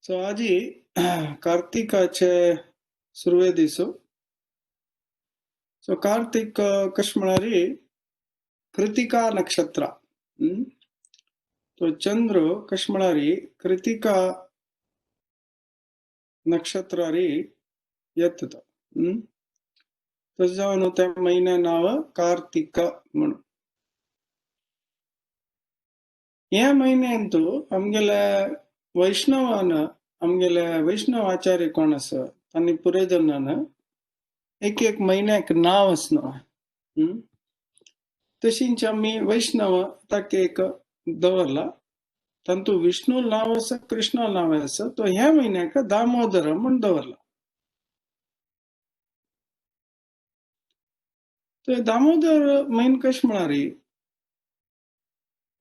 So आजी कार्तिकाचे सुरवे दिसो। So Kartik कशें म्हळ्यार कृतिका नक्षत्र। तो चंद्र कशें म्हळ्यार कृतिका नक्षत्रारी येता। तशें जावन त्या म्हयन्या नांव कार्तिक म्हणून। ह्या म्हयन्यांत आमगेले वैष्णवान, आमगेले वैष्णव आचार्य कोण आसा तांणी पुरेजनान एक एक म्हयन्याक नांव आसना। तशींच आमी वैष्णव ताका एक दवरला। तातूंत विष्णू नांव आसा, कृष्ण नांव आसा। तो ह्या म्हयन्याक दामोदर म्हूण दवरला। तो दामोदर म्हयनो कशें म्हळ्यार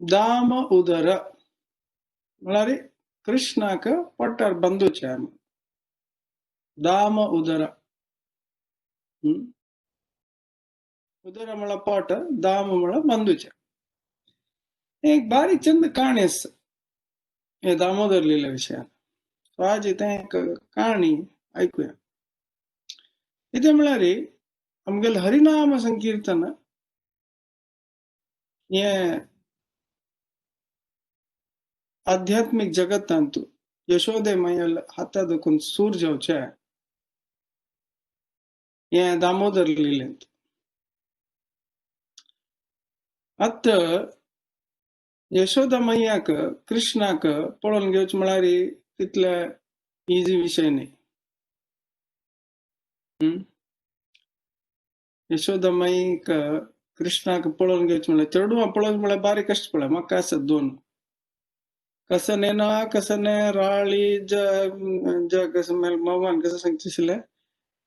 दाम उदर म्हळ्यार कृष्णाक पोटार बांदूचें दाम उदर। उदर म्हळ्यार पोट, दाम म्हळ्यार बांदूचें। एक बारीक चंद काणी आसा हे दामोदर लिल्या विशयान। आज तें एक काणी आयकुया। कितें म्हळ्यार आमगेलें हरिनाम संकीर्तन हें आध्यात्मिक जगतांत यशोदे मायल हाता दुखून सूर जावचें हें दामोदर लिलेंत। आतां यशोदा मैयाक कृष्णाक पळोवन घेवचें म्हळ्यार तितले इजी विशय न्ही। यशोदा माईक कृष्णाक पळोवन घेवचें म्हळ्यार, चेडवां पळोवचें म्हळ्यार बारीक कश्ट पळय। म्हाका आसा दोन कसने ना कसने राळी ज कसं ममान कसं सांगचें आशिल्लें,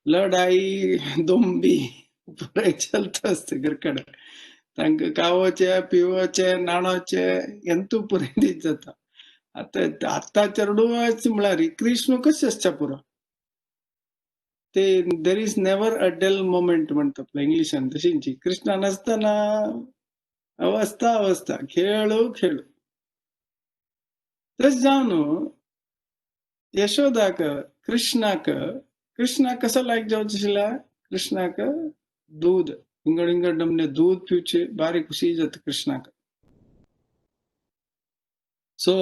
लढाई दोंबी पुराय चलता आसता घरकडे। तांकां खावोचें पिवोचें न्हाणोवचें हेंतू पुराय दीस जाता। आतां आतां चेडवांच म्हळ्यार कृष्ण कशें आसता पुरो ते there is never a dull moment म्हणटा पळय इंग्लिशान, तशींची कृष्णा नासतना अवस्था अवस्था खेळू खेळू। तशें जावन यशोदाक कृष्णाक, कृष्णाक कसो लायक जावचें आशिल्लें, कृष्णाक दूद विंगड विंगड नमने दूद पिवचे बारी खुशी जाता कृष्णाक। सो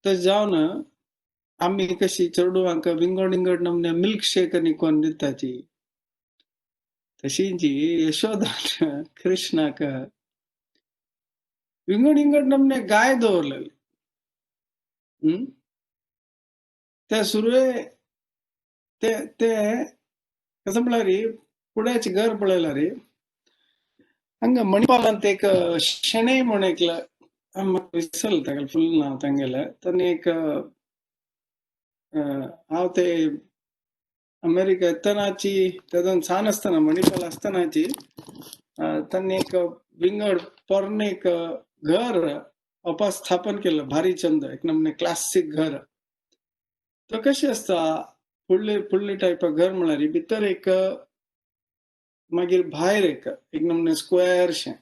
तशें जावन आमी कशी चेडवांक विंगड विंगड नमने मिल्क शेक आनी कोण दिताची, तशींची यशोदान कृष्णाक विंगड विंगड नमने गाय दवरलेले। ते सुरवे ते ते कसं म्हळ्यार पुड्याचें घर पळयल्यार हांगा मणिपालांत एक शणै म्हूण एकलो, म्हाका विसरलें तागेलें फूल नांव तांगेलें, ताणें एक हांव ते अमेरिका येतनाची तेदोन सान आसतना मणिपाल आसतनाची तांणी एक विंगड पोरणें एक घर अपस्थापन केलं, भारी चंद एक नमने क्लासीक घर। तो कशें आसता फुडले फुडले टायपा घर म्हळ्यार भितर एक मागीर भायर एक एक नमने स्क्वेअर शें।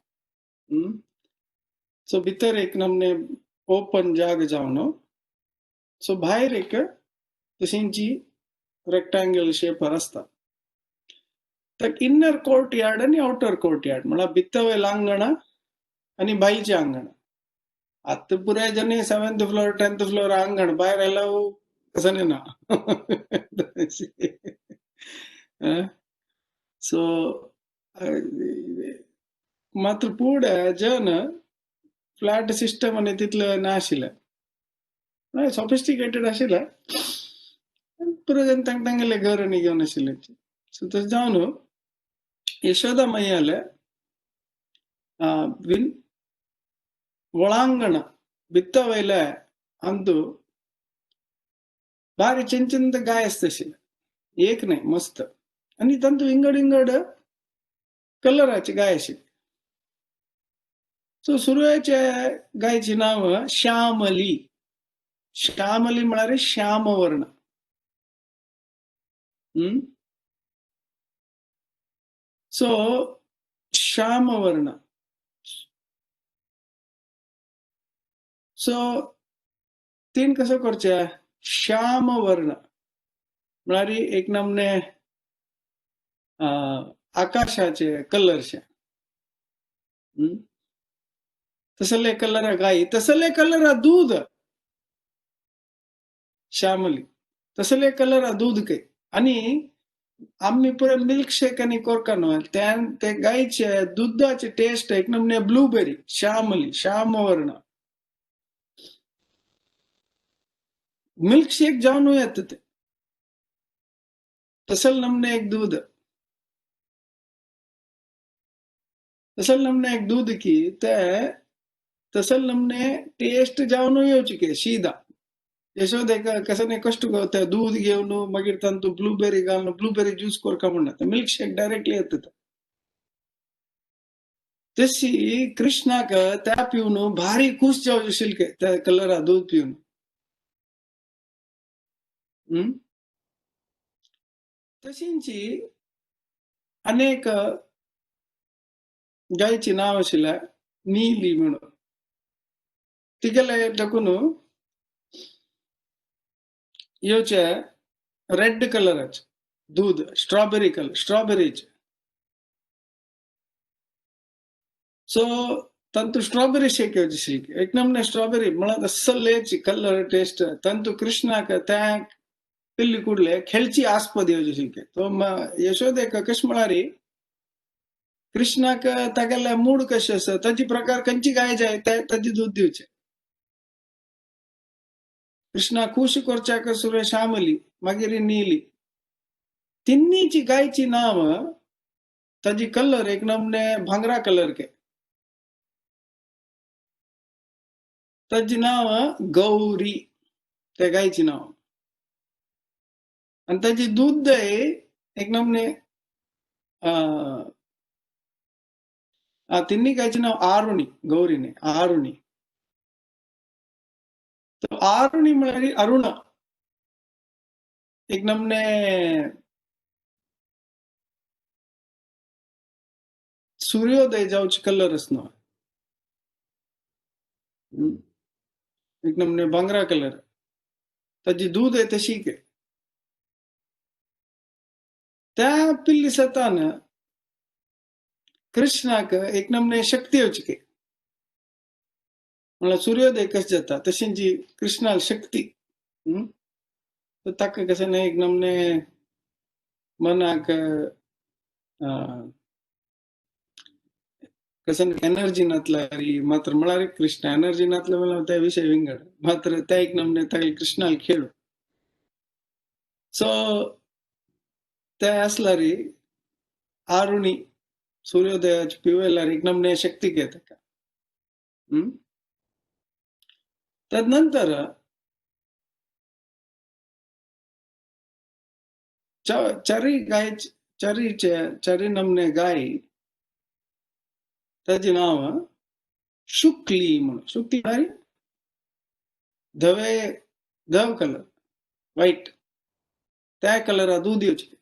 सो भितर एक नमने ओपन जाग जावन सो भायर एक तशींची रेक्टांगल शेपार आसता। तर इनर कोर्ट यार्ड आनी आउटर कोर्ट यार्ड म्हळ्यार भितर वयलें आंगण आनी भायचें आंगण। आतां पुराय जनी 7th floor 10th floor आंगण भायर आयल्यार कसं ना। सो मात्र पुढे जन फ्लॅट सिस्टम आनी तितलें नाशिल्लें, सॉफिस्टिकेटेड आशिल्लें, पुरो जन तांकां तांगेलें घर आनी घेवन आशिल्लें। सो तशें जावन यशोदा मैयालें ಒಳಾಂಗಣ ಬಿತ್ತವೈಲೆ ಅಂದು भारी चंद गाय आसता एक न्हय मस्त, आनी तांतूं विंगड विंगड कलराची गाय आशिल्ली। सो सुरवेचे गायचें नांव श्यामली। श्यामली म्हळ्यार श्यामवर्ण। सो श्यामवर्ण। सो तीन कसो करचे श्याम वर्ण म्हळ्यार एक नमने आकाशाचे कलरशे तसले कलर गाई तसले कलर दूध श्यामली तसले कलर दूध के आणि आम्ही पुरे मिल्क शेक आणि कोरका न्हय ते गायचे दुधाचे टेस्ट एक नमने ब्लूबेरी श्यामली श्यामवर्ण मिल्क शेक जावन येता ते तसल नमने एक दूध तसल नमने एक दूध की ते तसल नमने टेस्ट जावन येवची के सीधा यशोदेक कसने कष्ट ते दूध घेवन मागीर तांतू ब्लूबेरी घालून ब्लूबेरी ज्यूस कोरका म्हणटा मिल्क शेक डायरेक्टली येता तशी कृष्णाक त्या पिवन भारी खुश जावचे शिल्के त्या कलरा दूध पिवन. तशींची अनेक गायची नाव आशिल्लें नीली म्हणून तिगेले टाकून येवचे रेड कलराचे दूध स्ट्रॉबेरी कलर स्ट्रॉबेरीचे. सो तांतू स्ट्रॉबेरी शेक येवची शिल्क एक नमने स्ट्रॉबेरी म्हळ्यार असलेची कलर टेस्ट तांतू कृष्णाक त्या पिल्ली कुडले खेळची आस्पद येवची शिल्के. तो यशोदेक कशें म्हळ्यार कृष्णाक तागेले मूड कशें आसा ताजी प्रकार खंयची गाय जाय ताजी दूध दिवचें. कृष्णा खुश करच्याक सुरे श्यामली मागीर नीली तिन्नीची गायची नाव ताजी कलर एक नमने भांगरा कलर के ताजी नाव गौरी त्या गायची नाव आणि ताजी दूध एक नमने तिन्ही गायची नाव आरुणी गौरी न्ही आरुणी. तो आरुणी म्हळ्यार अरुण एक नमने सूर्योदय जावचे कलर आसना एक नमने भांगरा कलर ताजी दूध आहे तशी के त्या पिल्ली सतान कृष्णाक एक नमने शक्ती येवची के म्हळ्यार सूर्योदय कशें जाता तशेंची कृष्णाक शक्ती ताका कशें न्हय एक नमने मनाक कशें एनर्जी नातल्यार मात्र म्हळ्यार कृष्ण एनर्जी नातले म्हळ्यार त्या विशय विंगड मात्र त्या एक नमने ताका कृष्णाक खेळ. सो ते आसल्यार आरुणी सूर्योदयाचे पिवयल्यार एक नमने शक्ती घे ताका. तदनंतर चारी गाय चारीचे चारी नमने गाय ताजी नाव शुक्ली म्हणून. शुक्ली म्हळ्यार धवे धव कलर व्हाईट त्या कलरा दूध येवचें.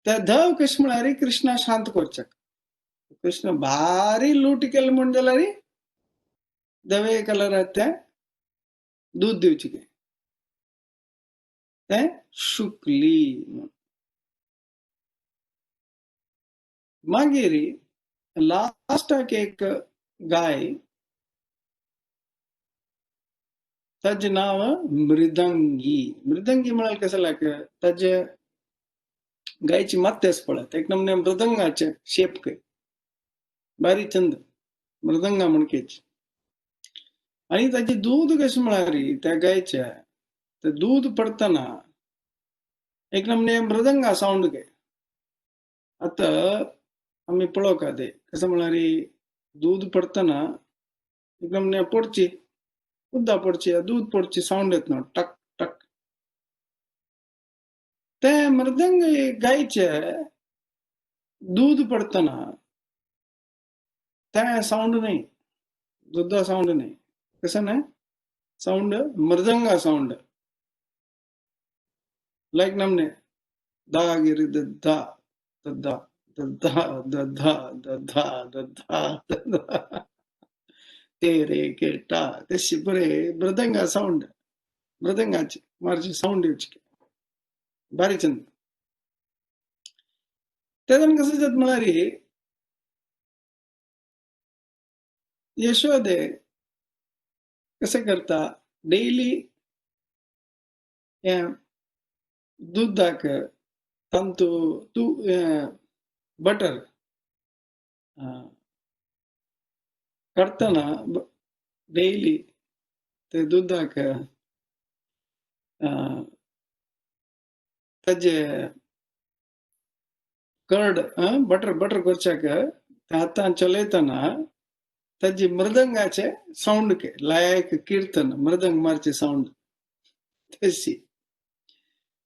त्या धव कशें म्हळ्यार कृष्णा शांत करच्याक कृष्ण भारी लूट केले म्हूण जाल्यार धवे कलरात त्या दूध दिवचे ते शुक्ली. मागीर लास्टाक एक गाय ताजें नांव मृदंगी. मृदंगी म्हळ्यार कशें लायक ताजे गायची मात्य आसा पळय एक नमने मृदंगाचे शेप कय बारी चंद मृदंगा म्हणकेच आणि ताजे दूध कशें म्हळ्यार त्या गायच्या ते दूध पडटना एक नमने मृदंगा सावंड काय. आतां आमी पळोवका ते कशें म्हळ्यार दूध पडटना एक नमने पडची उद्दा पडची दूध पडची सावंड येतना टक टक ते मृदंग गायचे दूध पडटना ते सावंड न्हय दुधा सावंड न्हय कशें न्हय सावंड मृदंगा सावंड लायक नमने दा गिरी दा दा दा दा दा दा दा दा दा तेरे खेळटा तशी बरे मृदंगा सावंड मृदंगाची मारची सावंड येवची बारी चंद. तेन्ना कसं जाता म्हळ्यार यशोदे कशें करता डेली हें दुदाक तांतू तूं बटर करतना डेली ते दुदाक ताजे कर्ड बटर बटर करच्याक हातान चलयतना ताजी मृदंगाचे सावंड के लायक कीर्तन मृदंग मारचे सावंड तशी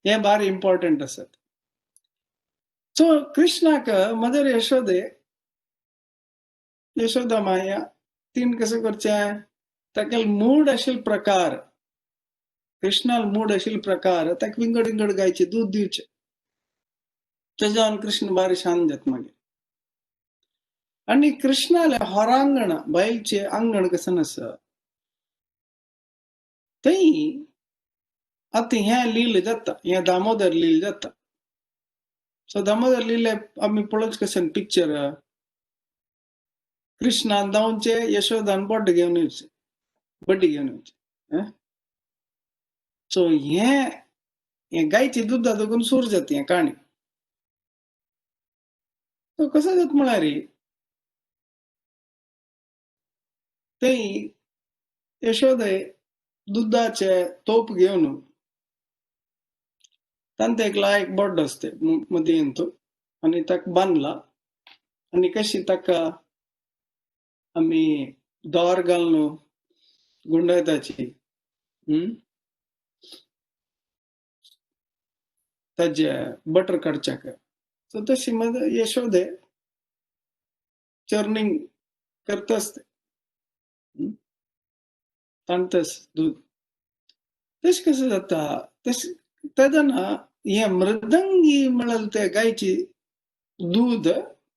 हे भारी इम्पॉर्टंट आसात. सो कृष्णाक मदर यशोदे यशोदा माया तीन कसं करचें ताका मूड आशिल्ले प्रकार कृष्णाल मूड आशिल्ले प्रकार ताका विंगड विंगड गायचे दूध दिवचें तेजान कृष्ण बारी शांत जाता मागीर. आनी कृष्णाले होरांगण बायलचे आंगण कसं आसा थंय आतां हें लील जाता हें दामोदर लील जाता. सो दामोदर लीले आमी पळोवच कशें पिक्चर कृष्णान धांवचे यशोदान बोट घेवन येवचें बड्डी घेवन येवचें. सो हें हें गायचे दुदा दोगून सूर जाता हें काणी. सो कसं जाता म्हळ्यार थंय यशोदे दुदाचे तोप घेवन तांचे एक लायक बोड आसते मदीं तो आनी ताका बांदला आनी कशी ताका आमी दोर घालून गुंडायताची ताजे बटर काडच्याक. सो तशी यशोदे चर्निंग करता आसते ताणतस दूध. तशें कसं जाता तशें तेन्ना हें मृदंगी म्हळ्यार ते गायची दूध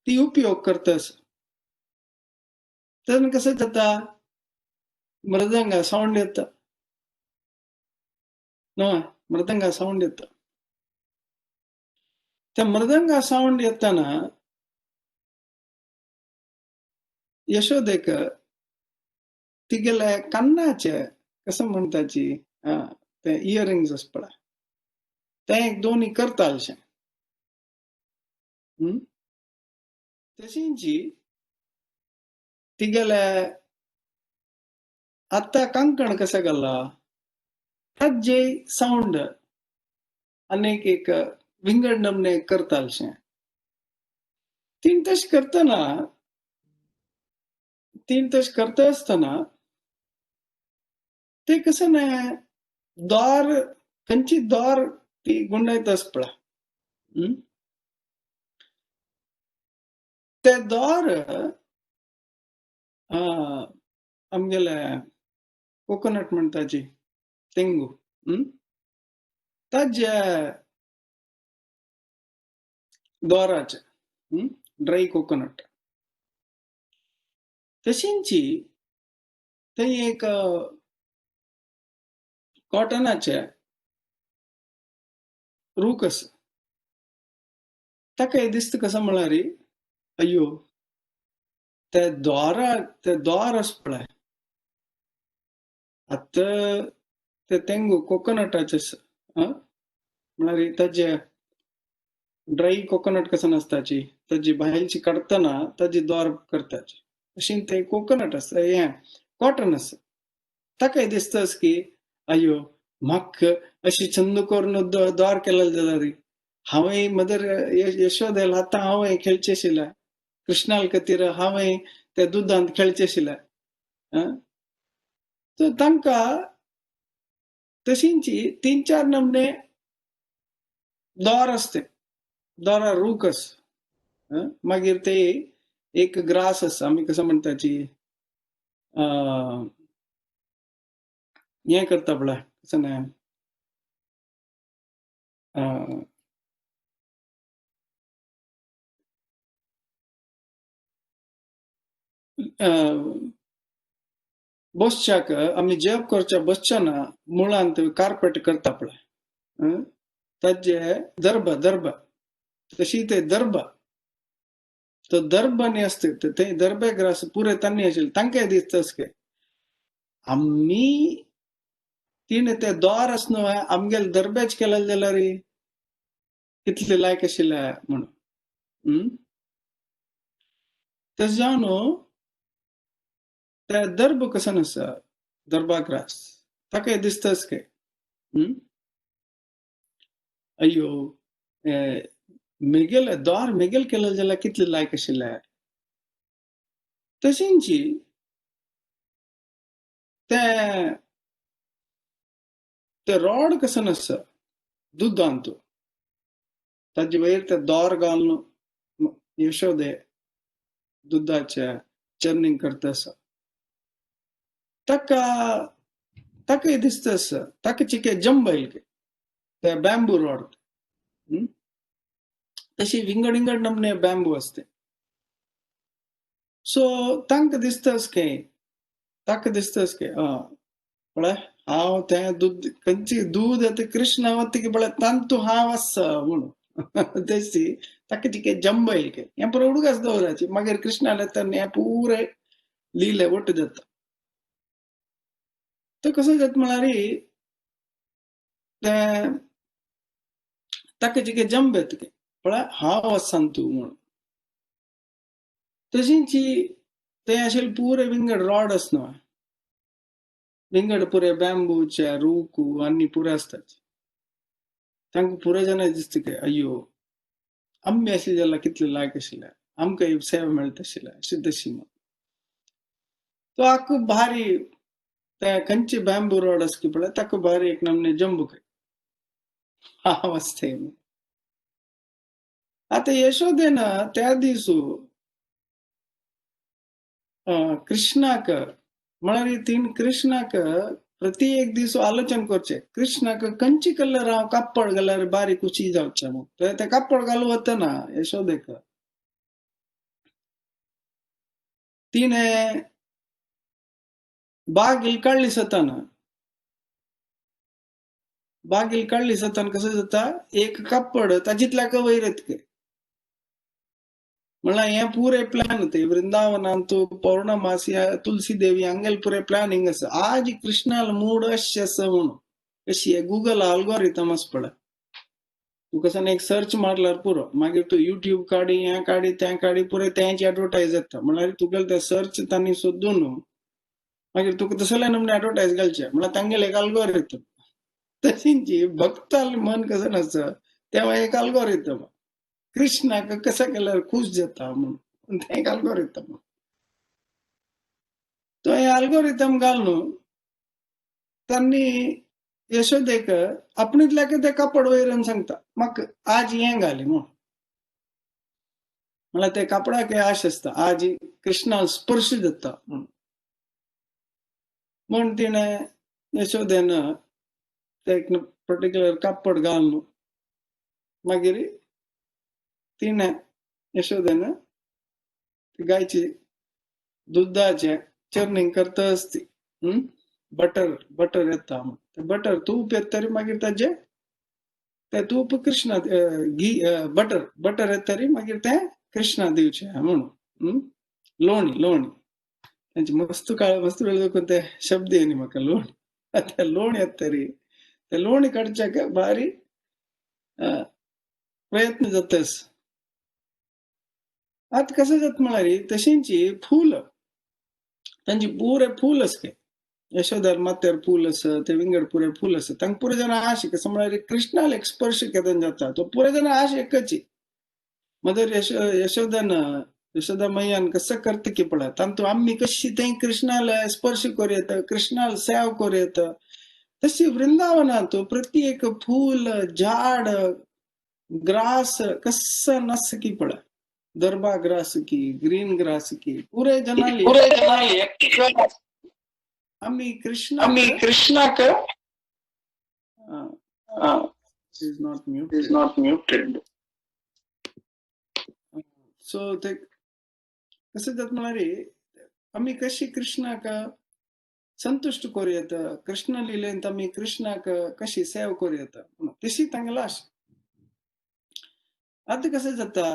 ती उपयोग करता. तेन्ना कसं जाता मृदंगा सावंड येता न्हय मृदंगा सावंड येता. त्या मृदंगा सावंड येतना यशोदेक तिगेले कान्नाचे कसं म्हणटाची ते इयरिंग्स आसा पळय ते एक दोनी करता अशें तशींची तिगेले आतां कांकण कशें घाला ताजे सावंड आनीक एक विंगड नमने करता अशें तीन तशें करतना तीन तशें करता आसतना ते कसं ना दोर खंयची दोर ती गुंडायता आसा पळय ते दोर आमगेले कोकोनट म्हणटाची तेंगू ताजे दोराचे ड्राय कोकोनट तशींची थंय एक कॉटनाचे रूख आसा ताका दिसता कसं म्हळ्यार अय्यो ते दोरा ते दोर आसा पळय आतां ते तेंगू कोकोनटाचे आसा म्हळ्यार ताजे ड्राय कोकोनट कसं नासताची ताजी भायलची काडटना ताजी दोर करताची अशी ते कोकोनट आसता हें कॉटन आसा ताका दिसता की अय्यो म्हाका अशी छंद करून दोर केलेले जाल्यार हांवें मदर यशोदेल आतां हांवें खेळचें आशिल्लें कृष्णाल खातीर हांवें त्या दुदांत खेळचें आशिल्लें. सो तांकां तशींची तीन चार नमने दोर आसते दोरा रूख आसा मागीर ते एक ग्रास आसा आमी कसं म्हणटाची हें करता पळय कसं न्हय बसच्याक आमी जप करच्या बसच्या ना मुळांत कार्पेट करता पळय ताजे दर्भ दर्भ तशी ते दर्भ तो दर्भ न्ही आसता ते दर्भे ग्रास पुरे तांणी आशिल्ले तांकां दिसता अशें आमी तिणें ते दोर आस न्हू आमगेले दर्भेच केले जाल्यार कितले लायक आशिल्ले म्हणून. तशें जावन न्हू ते दर्भ कसो आसा दर्भाग्रास ताका दिसता अशें अय्यो मेगेले दोर मेगेल केले जाल्यार कितले लायक आशिल्ले. तशेंच ते ते रॉड कसो आसा दुदांत ताजे वयर ते दोर घालून यशोदे दुदाचे चर्निंग करता आसा ताका ताका दिसता आसा ताका चिके जंबयल ते बॅम्बू रॉड तशी विंगड विंगड नमने बॅम्बू आसते. सो तांकां दिसता अशें ताका दिसता अशें पळय हांव तें दूद खंयची दूद येता कृष्णा वता पळय तांतू हांव आसा म्हणून तशी ताका चिके जंबयल के हें पुरो उडगास दवराची मागीर कृष्णाले तर हें पुरे लिले वट्ट जाता. तो कसो जाता म्हळ्यार तें ताका चिके जंब येता पळय हांव आसा तूं म्हणून. तशींच ते आशिल्ले पुरे विंगड रॉड आस न्हू विंगड पुरे बॅम्बूचे रूख आनी पुरे आसतात तांकां पुरे जाणां दिसता की अय्यो आमी आशिल्ले जाल्यार कितले लायक आशिल्ले आमकां सेवा मेळटा आशिल्ले अशें तशी म्हण. तो आख्खो भारी ते खंयचे बॅम्बू रॉड आसा की पळय ताका भारी एक नमने जंबू हांव आसता. आतां यशोदेन त्या दिसू कृष्णाक म्हळ्यार तीन कृष्णाक प्रति एक दीस आलोचन करचे कृष्णाक खंयची कलर हांव कापड घाल्यार बारीक खुशी जावचें म्हूण ते कापड घालूं वतना यशोदेक तिणें बागील काडली सताना बागील काडली सतान कसं जाता एक कापड ताजितल्याक वयर येता म्हणल्यार हें पुरे प्लॅन ते वृंदावनांत पौर्णमासी तुलसी देवी हांगेले पुरे प्लॅनिंग आसा. आज कृष्णाल मूड अशें आसा म्हणून अशी गुगल अल्गोरिथम आसा पळय तूं कसो एक सर्च मारल्यार पुरो मागीर तूं युट्यूब काडी हें काडी तें काडी पुरे तेंच एडवर्टायज येता म्हणल्यार तुगेले ते सर्च तांणी सोदून मागीर तुका तसले नमने एडवर्टायज घालचे म्हणल्यार तांगेले एक अल्गोरिथम. तशींच भक्ताल मन कसं नासता तेव्हा एक अल्गोरिथम कृष्णाक कसं केल्यार खुश जाता म्हणून तें एक अल्गोरिथम. तो हे अल्गोरिथम घालून तांणी यशोदेक आपणीतल्याक ते कापड वयर सांगता म्हाका आज हें घाली म्हणून म्हणल्यार ते कापडाक आश आसता आज कृष्णा स्पर्श जाता म्हणून म्हण तिणें यशोदेन ते एक पर्टिक्युलर कापड घालून मागीर तिणें यशोदेन गायची दुधाचे चर्निंग करता आसती बटर बटर येता म्हण बटर तूप येता तरी मागीर ताजे ते तूप कृष्णा घी बटर बटर येता तरी मागीर तें कृष्णा दिवचें म्हणून. लोणी लोणी तांचे मस्त काळ मस्त वेळ ते शब्द येनी म्हाका लोणी ते लोणी येता तरी ते लोणी काडच्याक भारी प्रयत्न जातास. आतां कसं जाता म्हळ्यार तशेंच फूल तांची पुरे फूल आसता यशोदार माथ्यार फूल आसा ते विंगड पुरे फूल आसा तांकां पुरे जाणां आश कसं म्हळ्यार कृष्णाल एक स्पर्श केदन जाता तो पुरे जाणां आश एकच मदर यशोदान यशोदा मैयान कसं करता की पळय तांतू आमी कशी ते कृष्णाल स्पर्श करूं येता कृष्णाल सेव करूं येता तशी वृंदावनांत प्रत्येक फूल झाड ग्रास कसं नस की पळय दर्बा ग्रास की ग्रीन ग्रास की पुरे जनाली आमी कृष्ण आमी कृष्णाक is not muted. Is not muted. So ते कसं जाता म्हळ्यार आमी कशी कृष्णाक संतुश्ट करूं येता, कृष्ण लिलेंत आमी कृष्णाक कशी सेवा करूं येता तशी तांगेलो आशा. आतां कशें जाता,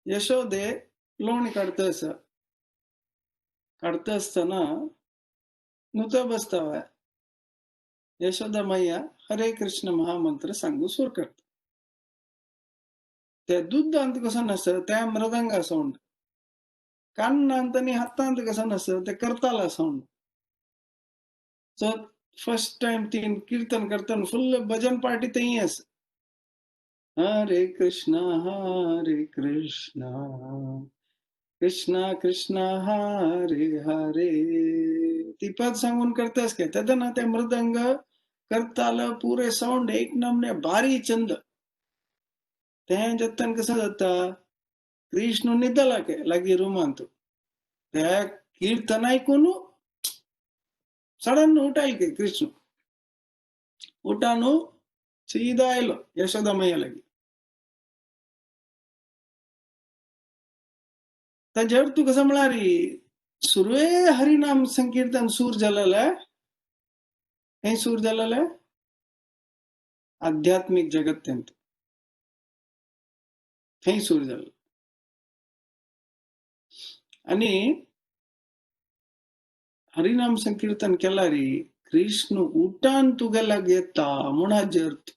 यशोदे लोणी काडटा आसा, काडटा आसतना नुतो बसता. यशोदा मैया हरे कृष्ण महामंत्र सांगू सुरू करता. ते दुद्दांत कसो नासता त्या मृदंगा साऊंड, कान्नांत आनी हातांत कसो नासता ते Kartala sound. So first time तीन कीर्तन करतना फुल भजन पार्टी थंय आसा. हरे कृष्ण हरे कृष्ण कृष्ण कृष्ण हरे हरे ती पद सांगून करतास काय तेन्ना ते मृदंग करताल पुरे साऊंड एक नमने भारी चंद. तें जत्तन कसं जाता, कृष्ण न्हिदला के लागीं रुमांत, ते कीर्तन आयकून सडन उठायल के कृष्ण उठानु सीधा आयलो यशोदा मैया लागी. ताजे अर्थ कसं म्हळ्यार सुरवे हरिनाम संकीर्तन सूर जालेलें, हें सूर जालेलें आध्यात्मिक जगत्यांत थंय सूर जालें. आनी हरिनाम संकीर्तन केल्यार कृष्ण उठान तुगे लागीं येता म्हूण हाजे अर्थ.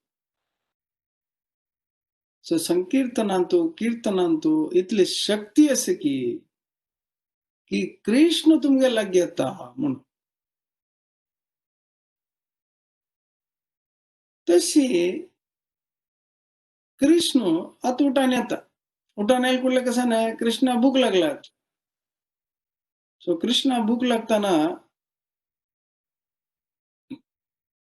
सो संकीर्तनांतु कीर्तनांतु इतली शक्ती आसा की की कृष्ण तुमगे लागीं येता म्हूण. तशी कृष्ण आतां उठान येता. उठान आयले कुडले कसं न्हय, कृष्णा भूक लागला. सो कृष्णा भूक लागताना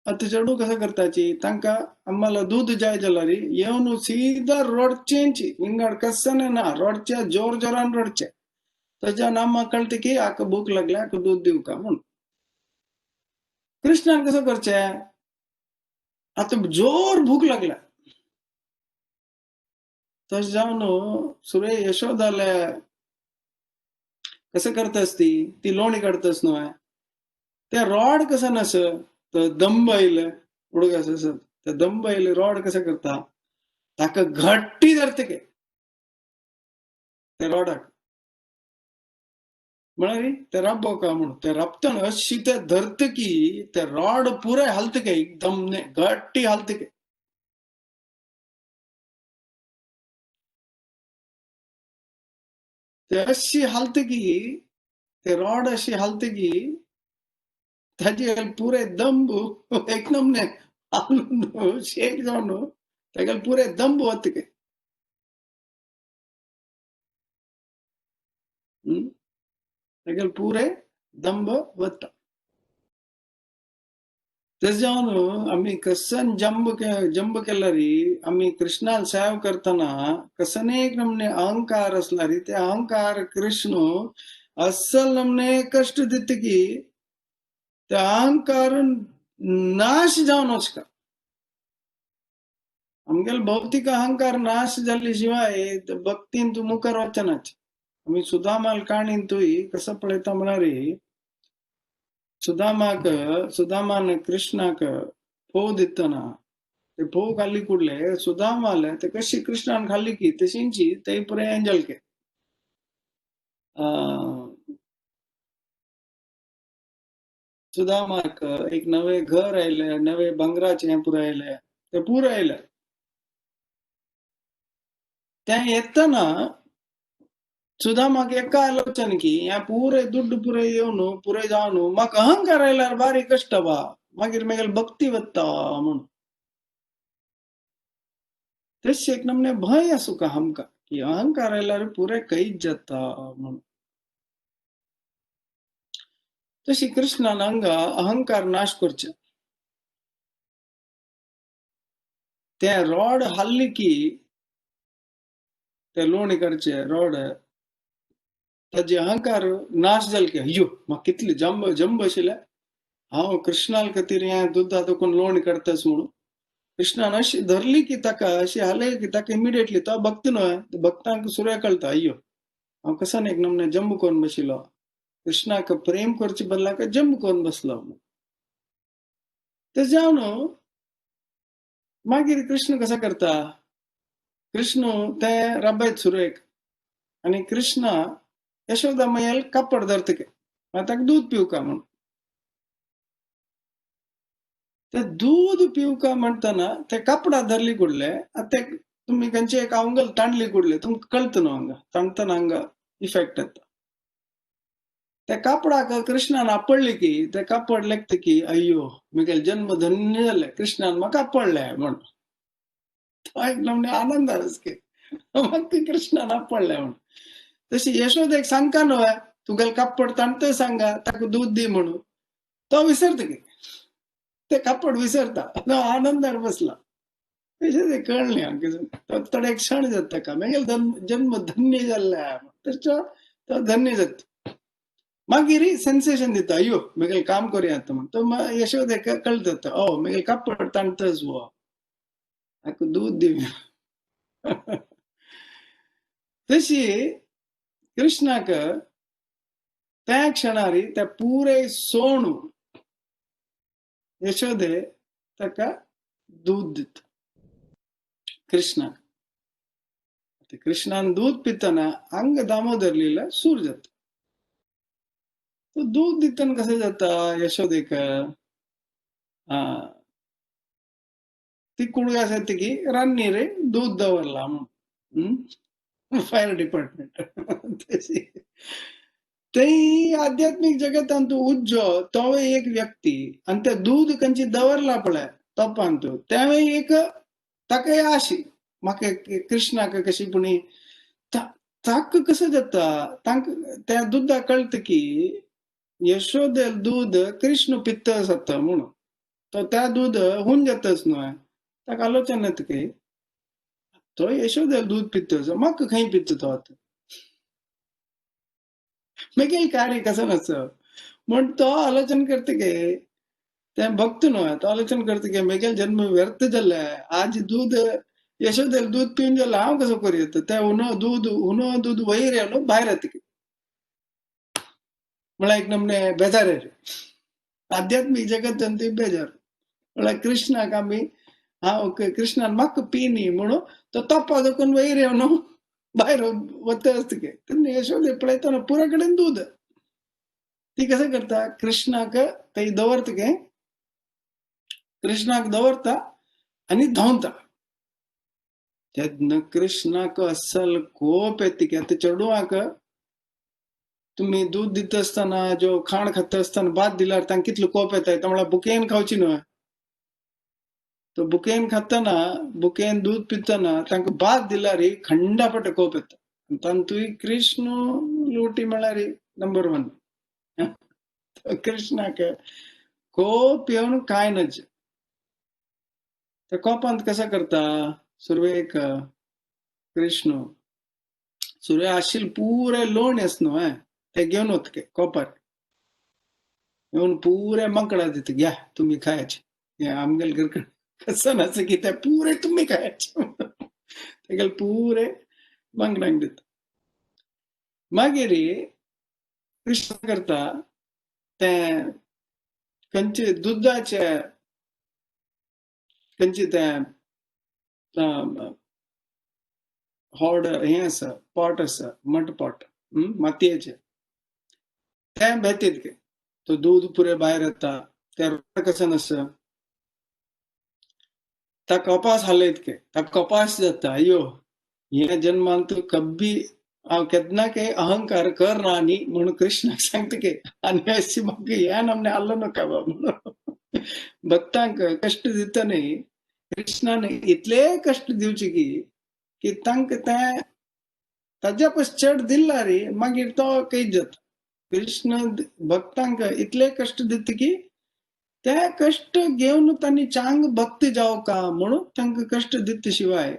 आतां चेडूं कसं करताची, तांकां आम्हाला दूध जाय जाल्यार येवन सीधा रडचेंच, विंगड कसं ना रडचे, जोर जोरान रडचे. ताज्यान आम्हा कळटा की हाका भूक लागल्या, हाका दूध दिवका म्हूण. कृष्णान कसं करचें, आतां जोर भूक लागल्या तशें जावन सुरे यशोदाले कसं करतास ती ती लोणी काडतास न्हय, ते रॉड कसं नास तर दंब आयले उडक आसा, ते दंब आयले रॉड कसं करता, ताका घट्टी धरता के ते रॉडाक, म्हळ्यार ते राबो का म्हणून ते राबतना अशी ते धरता की ते रॉड पुराय हालता के, एकदम घट्टी हालता के. ते अशी हालता की ते रॉड अशी हालता की ताजे पुरे दंब एकदम ने शेक जावन तागेले पुरे दंब वता के. तागेले पुरे दंब वता. तशें जावन आमी कसन जंब जंब केल्यार आमी कृष्णान सेवा करतना कसन एक नमने अहंकार आसल्यार ते अहंकार कृष्ण असल नमने कश्ट दिता की ते अहंकार नाश जावन वचका. आमगेले भौतिक अहंकार नाश जाले शिवाय भक्तीन तूं मुखार वचनाच. आमी सुदामाल काणीन तूं कसो पळयता म्हळ्यार सुदामाक सुदामान कृष्णाक फोव दितना ते फोव खाल्ली कुडले सुदामाले ते कशी कृष्णान खाल्ली की तशींची ते पुरे एंजल के. सुदामाक एक नवे घर आयले, नवे भांगराचे हें पुराय आयले, ते पुराय आयले. ते येतना सुदामाक एका आलोचन की ह्या पुरे दुड्ड पुरे येवन पुरे जावन म्हाका अहंकार आयल्यार बारी कश्ट बा, मागीर म्हागेली भक्ती वता म्हूण. तशें एक नमने भंय आसूं का आमकां की अहंकार आयल्यार पुरे कैद जाता म्हूण. तशी कृष्णान हांगा अहंकार नाश करचे. ते रॉड हाल्ली की ते लोणी करचे रॉड ताजे अहंकार नाश जाल की अय्यो म्हाका कितले जंब जंब आशिल्लें, हांव कृष्णाल खातीर हें दुदा दोकून लोणी काडटास म्हणून. कृष्णान अशी धरली की ताका अशी हालयली की ताका इमिडिएटली तो भक्त न्हय, भक्तांक सुर्या कळटा अय्यो हांव कसान एक नमने जंब करून बशिल्लो. कृष्णाक प्रेम करचे बदलाक जंप करून बसलो म्हणून. ते जावन मागीर कृष्ण कसो करता, कृष्ण ते राबायत सुरवेक आनी कृष्ण यशोदा मैयाल कापड धरता ताका दूद पिवका म्हणून. ते दूद पिवका म्हणटना ते कापडा धरली कुडले, ते तुमी खंयचे एक आंगल तांडली कुडले, तुमकां कळटा न्हू हांगा तांडटना हांगा इफेक्ट येता. त्या कापडाक कृष्णान आपडले की ते कापड लेखता की अय्यो मुगेले जन्म धन्य जाले, कृष्णान म्हाका आपडले म्हण. तो एक नमूने आनंद की म्हाका कृष्णान आपडले म्हण. तशी यशोदेक सांगता न्हय तुगेले कापड ताणत सांगा ताका दूद दी म्हणून, तो विसरता की ते कापड विसरता, तो आनंदार बसला. तशें ते कळ्ळें हांकां, थोडे एक क्षण जाता ताका मागीर जन्म धन्य जाल्ले, तशें तो धन्य जाता. मागीर सेन्सेशन दिता, अय्यो मुगेलें काम करुया आतां म्हण. तो यशोदेक कळटा, ओ मुगेलें कापड ताणतच हो, ताका दूद दिवया. तशी कृष्णाक त्या क्षणारी त्या पुरे सोणू यशोदे ताका दूद दिता कृष्णाक. कृष्णान दूद पितना अंग दामोदर लीला सूर जाता. तो दूद दितना कसं जाता यशोदेक, ती कुडू आसा की रान्नीर दूद दवरला म्हणून, फायर डिपार्टमेंट. तशी थंय आध्यात्मीक जगतांत उज्जो तोवय एक व्यक्ती आनी ते दूद खंयची दवरला पळय तोपांत, तेंवय एक ताकाय आशी म्हाका कृष्णाक कशी पुणी ताका कसं जाता, तांकां त्या दुदाक कळटा की यशोदे दूद कृष्ण पित्त जाता म्हणून, तो त्या दूद हून जाताच न्हय. ताका आलोचना येता की तो यशोदे दूद पित्त म्हाका खंय पित्त तो आतां, मागीर कार्य कसं नासता म्हण तो आलोचन करता की ते भक्त न्हय, तो आलोचन करता की मागीर जन्म व्यर्थ जाल्ले, आज दूद यशोदेल दूद पिवन जाल्यार हांव कसो करूं, ते उनो दूद उनो दूद वयर येवन भायर येता की म्हळ्यार एक नमने बेजार. आध्यात्मीक जगत ती बेजार म्हळ्यार कृष्णाक आमी हांव कृष्णान म्हाका पिनी म्हणून तो तोपा दखून वयर येवन भायर वता आसता की. तेन्ना यशोदे पळयतना पुरा कडेन दूद, ती कसं करता कृष्णाक ते दवरता की कृष्णाक दवरता आनी धांवता. तेन्ना कृष्णाक असल कोप येता की आतां चेडवांक तुमी दूद दिता आसतना जो खाण खाता आसतना भात दिल्यार तांकां कितलो कोप येता, म्हळ्यार बुकेन खावची न्हय. तो बुकेन खातना बुकेन दूद पितना तांकां भात दिल्यार खंडापट कोप येता. तातूंय कृष्ण लोटी म्हळ्यार नंबर 1. कृष्णाक कोप येवन कांय नज. त्या कोपांत कसं करता सुरवेक कृष्ण सुरवे आशिल्लें पुरे लोण आसा न्हय ते घेवन वता कोपार येवन पुरे माकडा दिता, घ्या तुमी खायाचे, आमगेले घर कसं नासता की ते पुरे तुमी खायाचे, तेगेले पुरे माकडांक दिता. मागीर कृष्ण करता तें खंयचे दुदाचे खंयचे तें हॉड हें आसा पॉट आसा मठ पॉट मातयेचे तें भेतीत तो दूद पुरे भायर येता. तें रोड कसं नासता ता कपास हालयत के ता कपास जाता, अयो ह्या जन्मांत कब्बी हांव केन्ना के अहंकार कर ना न्ही म्हणून कृष्णाक सांगता की आनी अशी म्हाका ह्या नामने हालो नाका बाबा म्हणून. भक्तांक कश्ट दिता न्ही कृष्णान, इतले कश्ट दिवचे की की तांकां तें ताज्या पस चड दिल्ला रे मागीर तो कैद जाता. कृष्ण भक्तांक इतले कश्ट दिता की ते कश्ट घेवन तांणी चांग भक्ती जावका म्हणून तांकां कश्ट दित शिवाय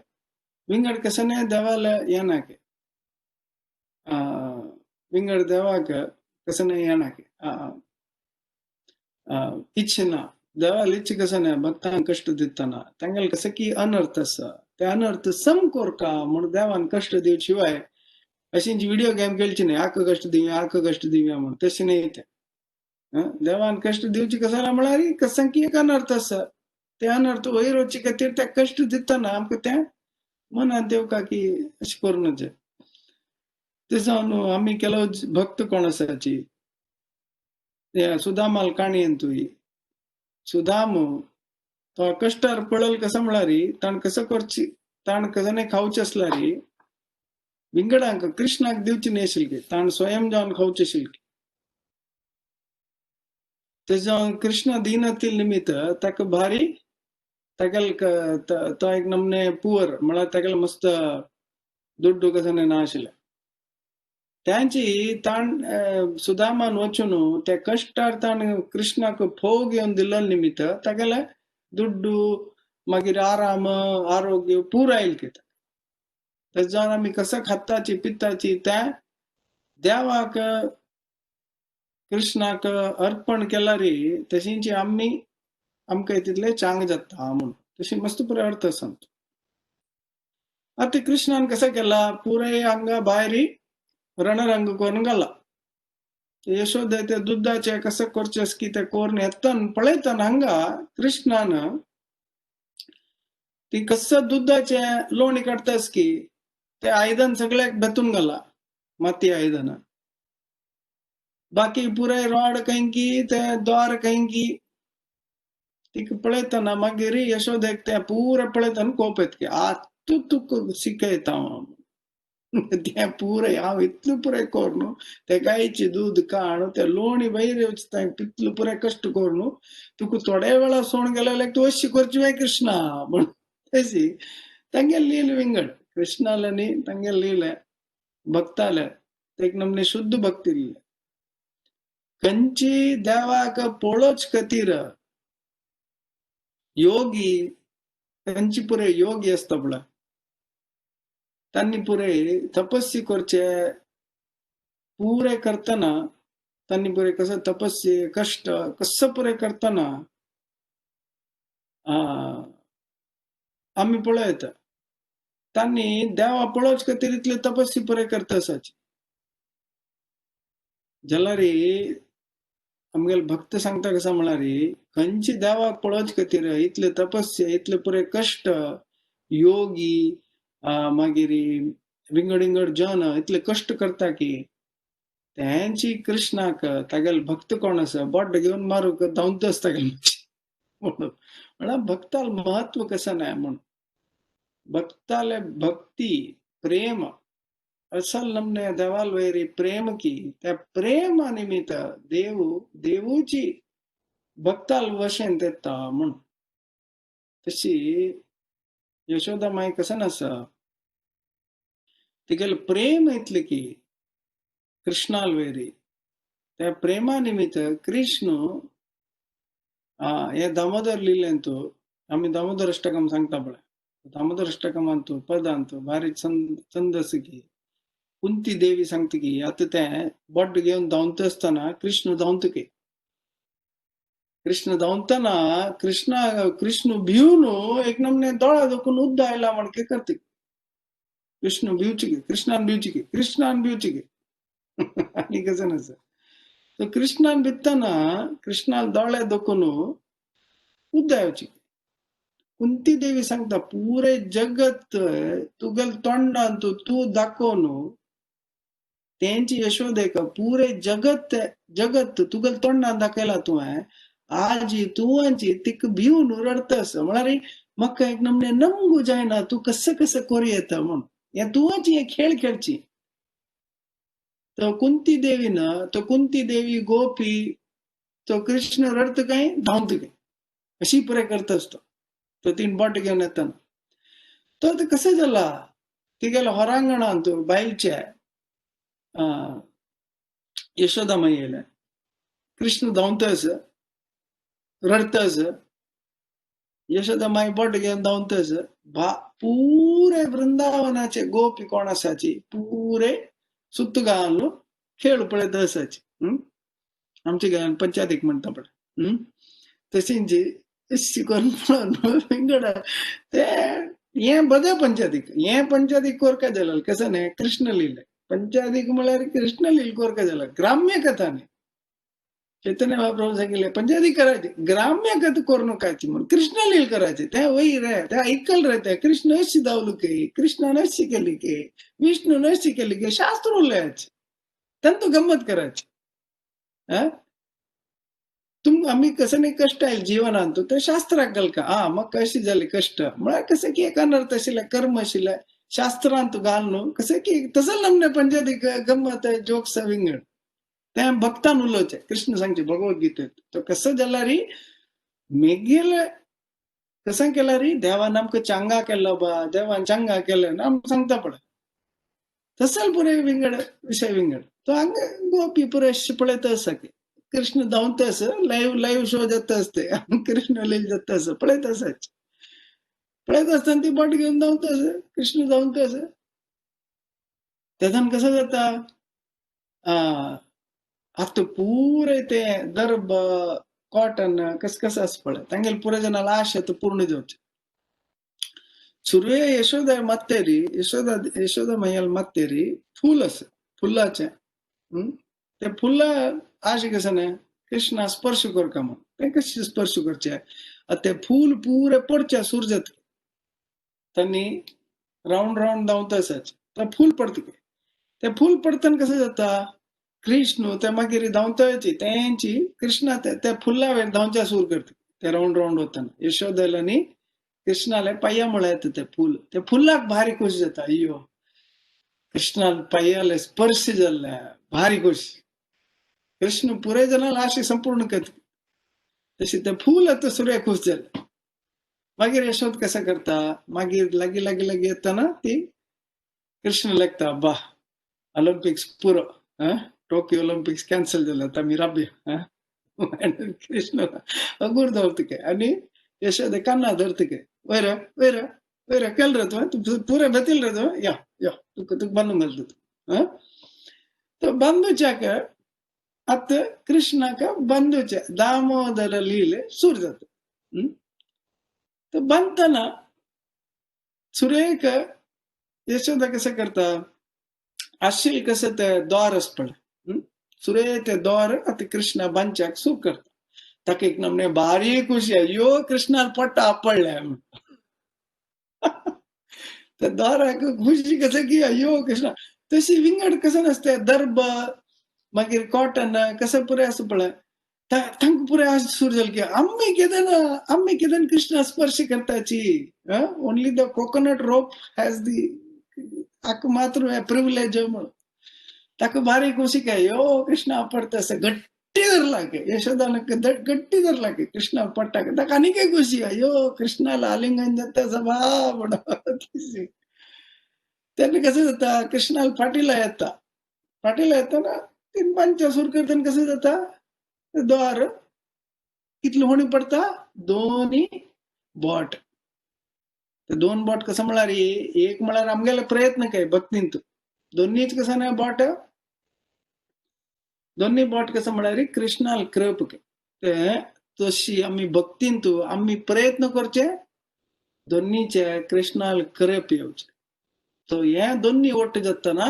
विंगड कसने देवाला येनाके, विंगड देवाक कसने येनाके इच्छा ना देवाला इच्छा कसने भक्तांक कश्ट दितना तांगेले कसं की अनर्थ आसा ते अनर्थ सम कोरका म्हणून देवान कश्ट दिव शिवाय अशींची व्हिडिओ गेम खेळची न्ही, आक कश्ट दिवया आक कश्ट दिवया म्हणून, तशें न्ही तें. देवान कश्ट दिवची कसो म्हळ्यार कसंकी एक अनर्थ आसा, ते अनर्थ वयर वचचे खातीर ते कश्ट दितना आमकां तें मनांत येवका की अशें करूं नजे. ते जावन आमी केलो भक्त कोण आसाची सुदामाल काणयेन तुय सुदाम तो कश्टार पडल कसो म्हळ्यार ताण कसो करची, ताण कसो नाही खावचे आसल्यार विंगडांक कृष्णाक दिवची न्ही आशिल्ली, ताण स्वयं जावन खावचे आशिल्ली. ते जावन कृष्ण दिनातील निमित्त ताका भारी तागेल तो एक नमने पुवर म्हळ्यार तागेल मस्त दुड्डू कसो ना आशिल्लें. त्यांची ताण सुदामान वचून त्या कश्टार ताण कृष्णाक फोव घेवन दिल्लो निमित्त तागेले दुड्डू मागीर आराम आरोग्य पुरा आयल कितें. तेज जावन आमी कसो खाताची पिताची त्या देवाक कृष्णाक अर्पण केल्यार तशींची आमी आमकां तितले चांग जाता म्हणून तशी मस्त पुरो अर्थ आसा. आतां कृष्णान कसो केला पुराय हांगा भायर रणरंग करून घाला. यशोदा ते दुधाचे कसं करचें की ते करून येतान पळयताना हांगा कृष्णान ती कसं दुधाचे लोणी काडटास की ते आयदन सगळ्याक बेतून घाला माती आयदनां, बाकी पुराय रॉड खंयकी ते द्वार खंयकी तिका पळयतना मागीर यशोदेक ते पुरा पळयतना कोप येता की आतां तुका शिकयता हांव तें पुराय हांव इतलें पुराय करून ते गायचें दूद काड ते लोणी वयर वचता तितलें पुराय कश्ट करून तुका थोड्या वेळा सोण गेल्यार तूं अशी करची मागीर कृष्णा म्हण. तशी तांगे लील विंगड कृष्णाले न्ही तांगे लीले भक्ताले एक नमने शुद्ध भक्ती लीले. खंयची देवाक पळोवच खातीर योगी खंयची पुराय योगी आसता पळय तांणी पुराय तपस्या करचे पुराय करतना तांणी पुराय कसो तपस्या कश्ट कसो पुराय करतना आमी पळयता तांणी देवा पळोवच खातीर इतले तपस्या पुराय करता आसाची. जाल्यार आमगेले भक्त सांगता कसो म्हळ्यार खंयची देवाक पळोवच खातीर इतले तपस्या इतले पुराय कश्ट योगी मागीर विंगड विंगड जन इतले कश्ट करता की तेंची कृष्णाक तागेले भक्त कोण आसा बोट घेवन मारूंक धांवत आसता म्हणून. म्हळ्यार भक्ताल महत्व कसं नाही म्हणून भक्ताले भक्ती प्रेम असल नमने देवाल वैरी प्रेम की त्या प्रेमा निमित्त देव देवूची भक्ताल वशेन येता म्हणून. तशी यशोदा माई कसं नासा तिगेले प्रेम इतले की कृष्णाल वैरी त्या प्रेमा निमित्त कृष्ण हे दामोदर लिलेंतु आमी दामोदर अष्टकम सांगता पळय दामोदर अष्टकमांतु पदांतु भारी छंद आसा की कुंती देवी सांगता की आतां तें बोट घेवन धांवता आसतना कृष्ण धांवता की कृष्ण धांवतना कृष्ण कृष्ण भिवन एक नमने दोळा दोखून उद्द आयला म्हण करता कृष्ण भिवची की कृष्णान भिवची की कृष्णान भिवची की आनी कसं नासा. तो कृष्णान भितना कृष्णान दोळे दोखून उद्द येवची. कुंती देवी सांगता पुरे जगत तुगेल तोंडान तूं दाखोवन तेंची यशोदेक पुरे जगत जगत तुगेल तोंडान दाखयला तुवें आजी तुवांची तिका भिवन रडता आसा म्हळ्यार म्हाका एक नमने नमगू जायना तूं कसं कसं करूं येता म्हणून हे तुवाची हे खेळ खेळची. तो कुंती देवी ना तो कुंती देवी गोपी तो कृष्ण रडत काय धांवत काय अशी पुरे करता आसता. तो तीन बोट घेवन येताना तो आतां कसं जाला तिगेल्या होरांगणांत बायलच्या यशोदा माई येयल्या कृष्ण धांवता आसा रडता आसा यशोदा माई बोट घेवन धांवता आसा पुरे वृंदावनाचे गोपी कोण आसाची पुरे सुत्त गांवांतलो खेळ पळयत आसाची. आमच्या गांवांत पंचायतीक म्हणटा पळय तशींची अशी करून पळोवन विंगड ते हे बरें पंचायतीक हे पंचायतीक कोर काय जालें कसं न्ही कृष्ण लिहिले पंचादीक म्हळ्यार कृष्ण लील कोरका जाला ग्राम्य कथा न्ही. चैतन्य महाप्रभू सांगितले पंचायती करायची, ग्राम्य कथा करू नकाची म्हणून कृष्ण लील करायची. त्या वही रे त्या ऐकल रे त्या कृष्ण अशी धावलू की कृष्णान अशी केली की विष्णू अशी केली की शास्त्र उलयाचे त्यांना गंमत करायची. तुम आम्ही कसं नाही कष्ट आहे जीवनान तो ते शास्त्राक घालका हा मग कशी झाली कष्ट म्हळ्यार कसं की एक अनर्थ आशिल्लें कर्म आशिल्लें शास्त्रांत घाल न्हू कसं की तसं लग्न पंचायती गंमत जोक्स विंगड त्या भक्तान उलोवचें. कृष्ण सांगचे भगवद्गीतेत तो कसं जाल्यार मेगेले कसं केल्यार देवान आमकां चांगा केलो बा देवान चांगा केलें ना आमकां सांगता पळय तसल पुरे विंगड विशय विंगड. तो हांगा गोपी पुरे पळयता आसा की कृष्ण धांवता आसा लाईव्ह लाईव्ह शो जाता आसते कृष्ण लील जाता आसा पळयत आसाच पळयत आसतना ती बोट घेवन धांवता आसा कृष्ण धांवता आसा. तेजान कसं जाता आतां पुरे ते दर्भ कॉटन कस कसं आसा पळय तांगेले पुरे जाणां आशा तो पूर्ण जावचें. सुरवे यशोदा मात्तेरी यशोदा यशोदा मैयाल मात्तेरी फूल आसा फुलाचें ते फुलां आशे कसं न्ही कृष्णा स्पर्श करका म्हूण तें कशें स्पर्श करचें आतां तें फूल पुरें पडचें सूर जाता तांणी रावंड रावंड धांवता आसाच तें फूल पडटा तें फूल पडटना कसं जाता कृष्ण ते मागीर धांवताची तेंची कृष्णा त्या फुला वयर धांवच्या सूर करता ते रावंड रावंड वतना यशोदेल आनी कृष्णाले पांया मुळा येता ते फूल ते फुलाक भारी खुश जाता अय्यो कृष्णाल पांयाले स्पर्श जाल्ले भारी खुश. कृष्ण पुरे जाणां आशे संपूर्ण करता तशें ते फूल आतां सुर्या खुश जालें. मागीर यशोद कसं करता मागीर लागीं लागीं लागीं येतना ती कृष्ण लागता बा ऑलिम्पिक्स पुरो टोकियो ऑलिम्पिक्स कॅन्सल जालें आतां आमी राबया. कृष्ण अगूर दवरता आनी यशोदा कान्ना धरता वयर वयर वयर केल रे तुवें तूं पुरें बेतील रे तुवें या या तुका तुका बांदून घालता तूं. तो बांदूच्याक आतां कृष्णाक बांदूचे दामोदर लीले सूर जाता. तो बांदतना सुरेक यशोदा कसं करता आशिल कसं ते द्वार आसा पळय सुरे ते द्वार आतां कृष्णा बांदच्याक सूर करता. ताका एक नमने भारी खुशी अय्यो कृष्णान पोटा आपडलें म्हूण त्या द्वाराक खुशी कसं की अय्यो कृष्णा तशी विंगड कसं नासता दर्भ मागीर कॉटन कसं पुरें आसा पळय तांकां पुरें आस सूर जालें की आमी केदन कृष्णा स्पर्श करताची. Only the coconut rope has the ताका मात्र प्रिविलेज म्हणून ताका बारीक खुशी काय यो कृष्णा पडटा आसा गट्टी धरला के यशोदान गट्टी धरला के कृष्णा पडटा ताका आनीकय खुशी अयो कृष्णाला आलिंगन जाता आसा बा म्हणून. तेन्ना कसं जाता कृष्णाला फाटीला येता फाटीला येतना तीन पांच सूर करतना कसं जाता द्वार कितले होणी पडटा दोनी बोट. ते दोन बोट कसं म्हळ्यार एक म्हळ्यार आमगेले प्रयत्न काय भक्तीन दोन्हीच कसं ना बोट दोन्ही बोट कसं म्हळ्यार कृष्णाल कृप ते तशी आमी भक्तीन तूं आमी प्रयत्न करचे दोन्हीचे कृष्णाल कृप येवचे. तो हे दोन्ही ಒಟ್ಟು जातना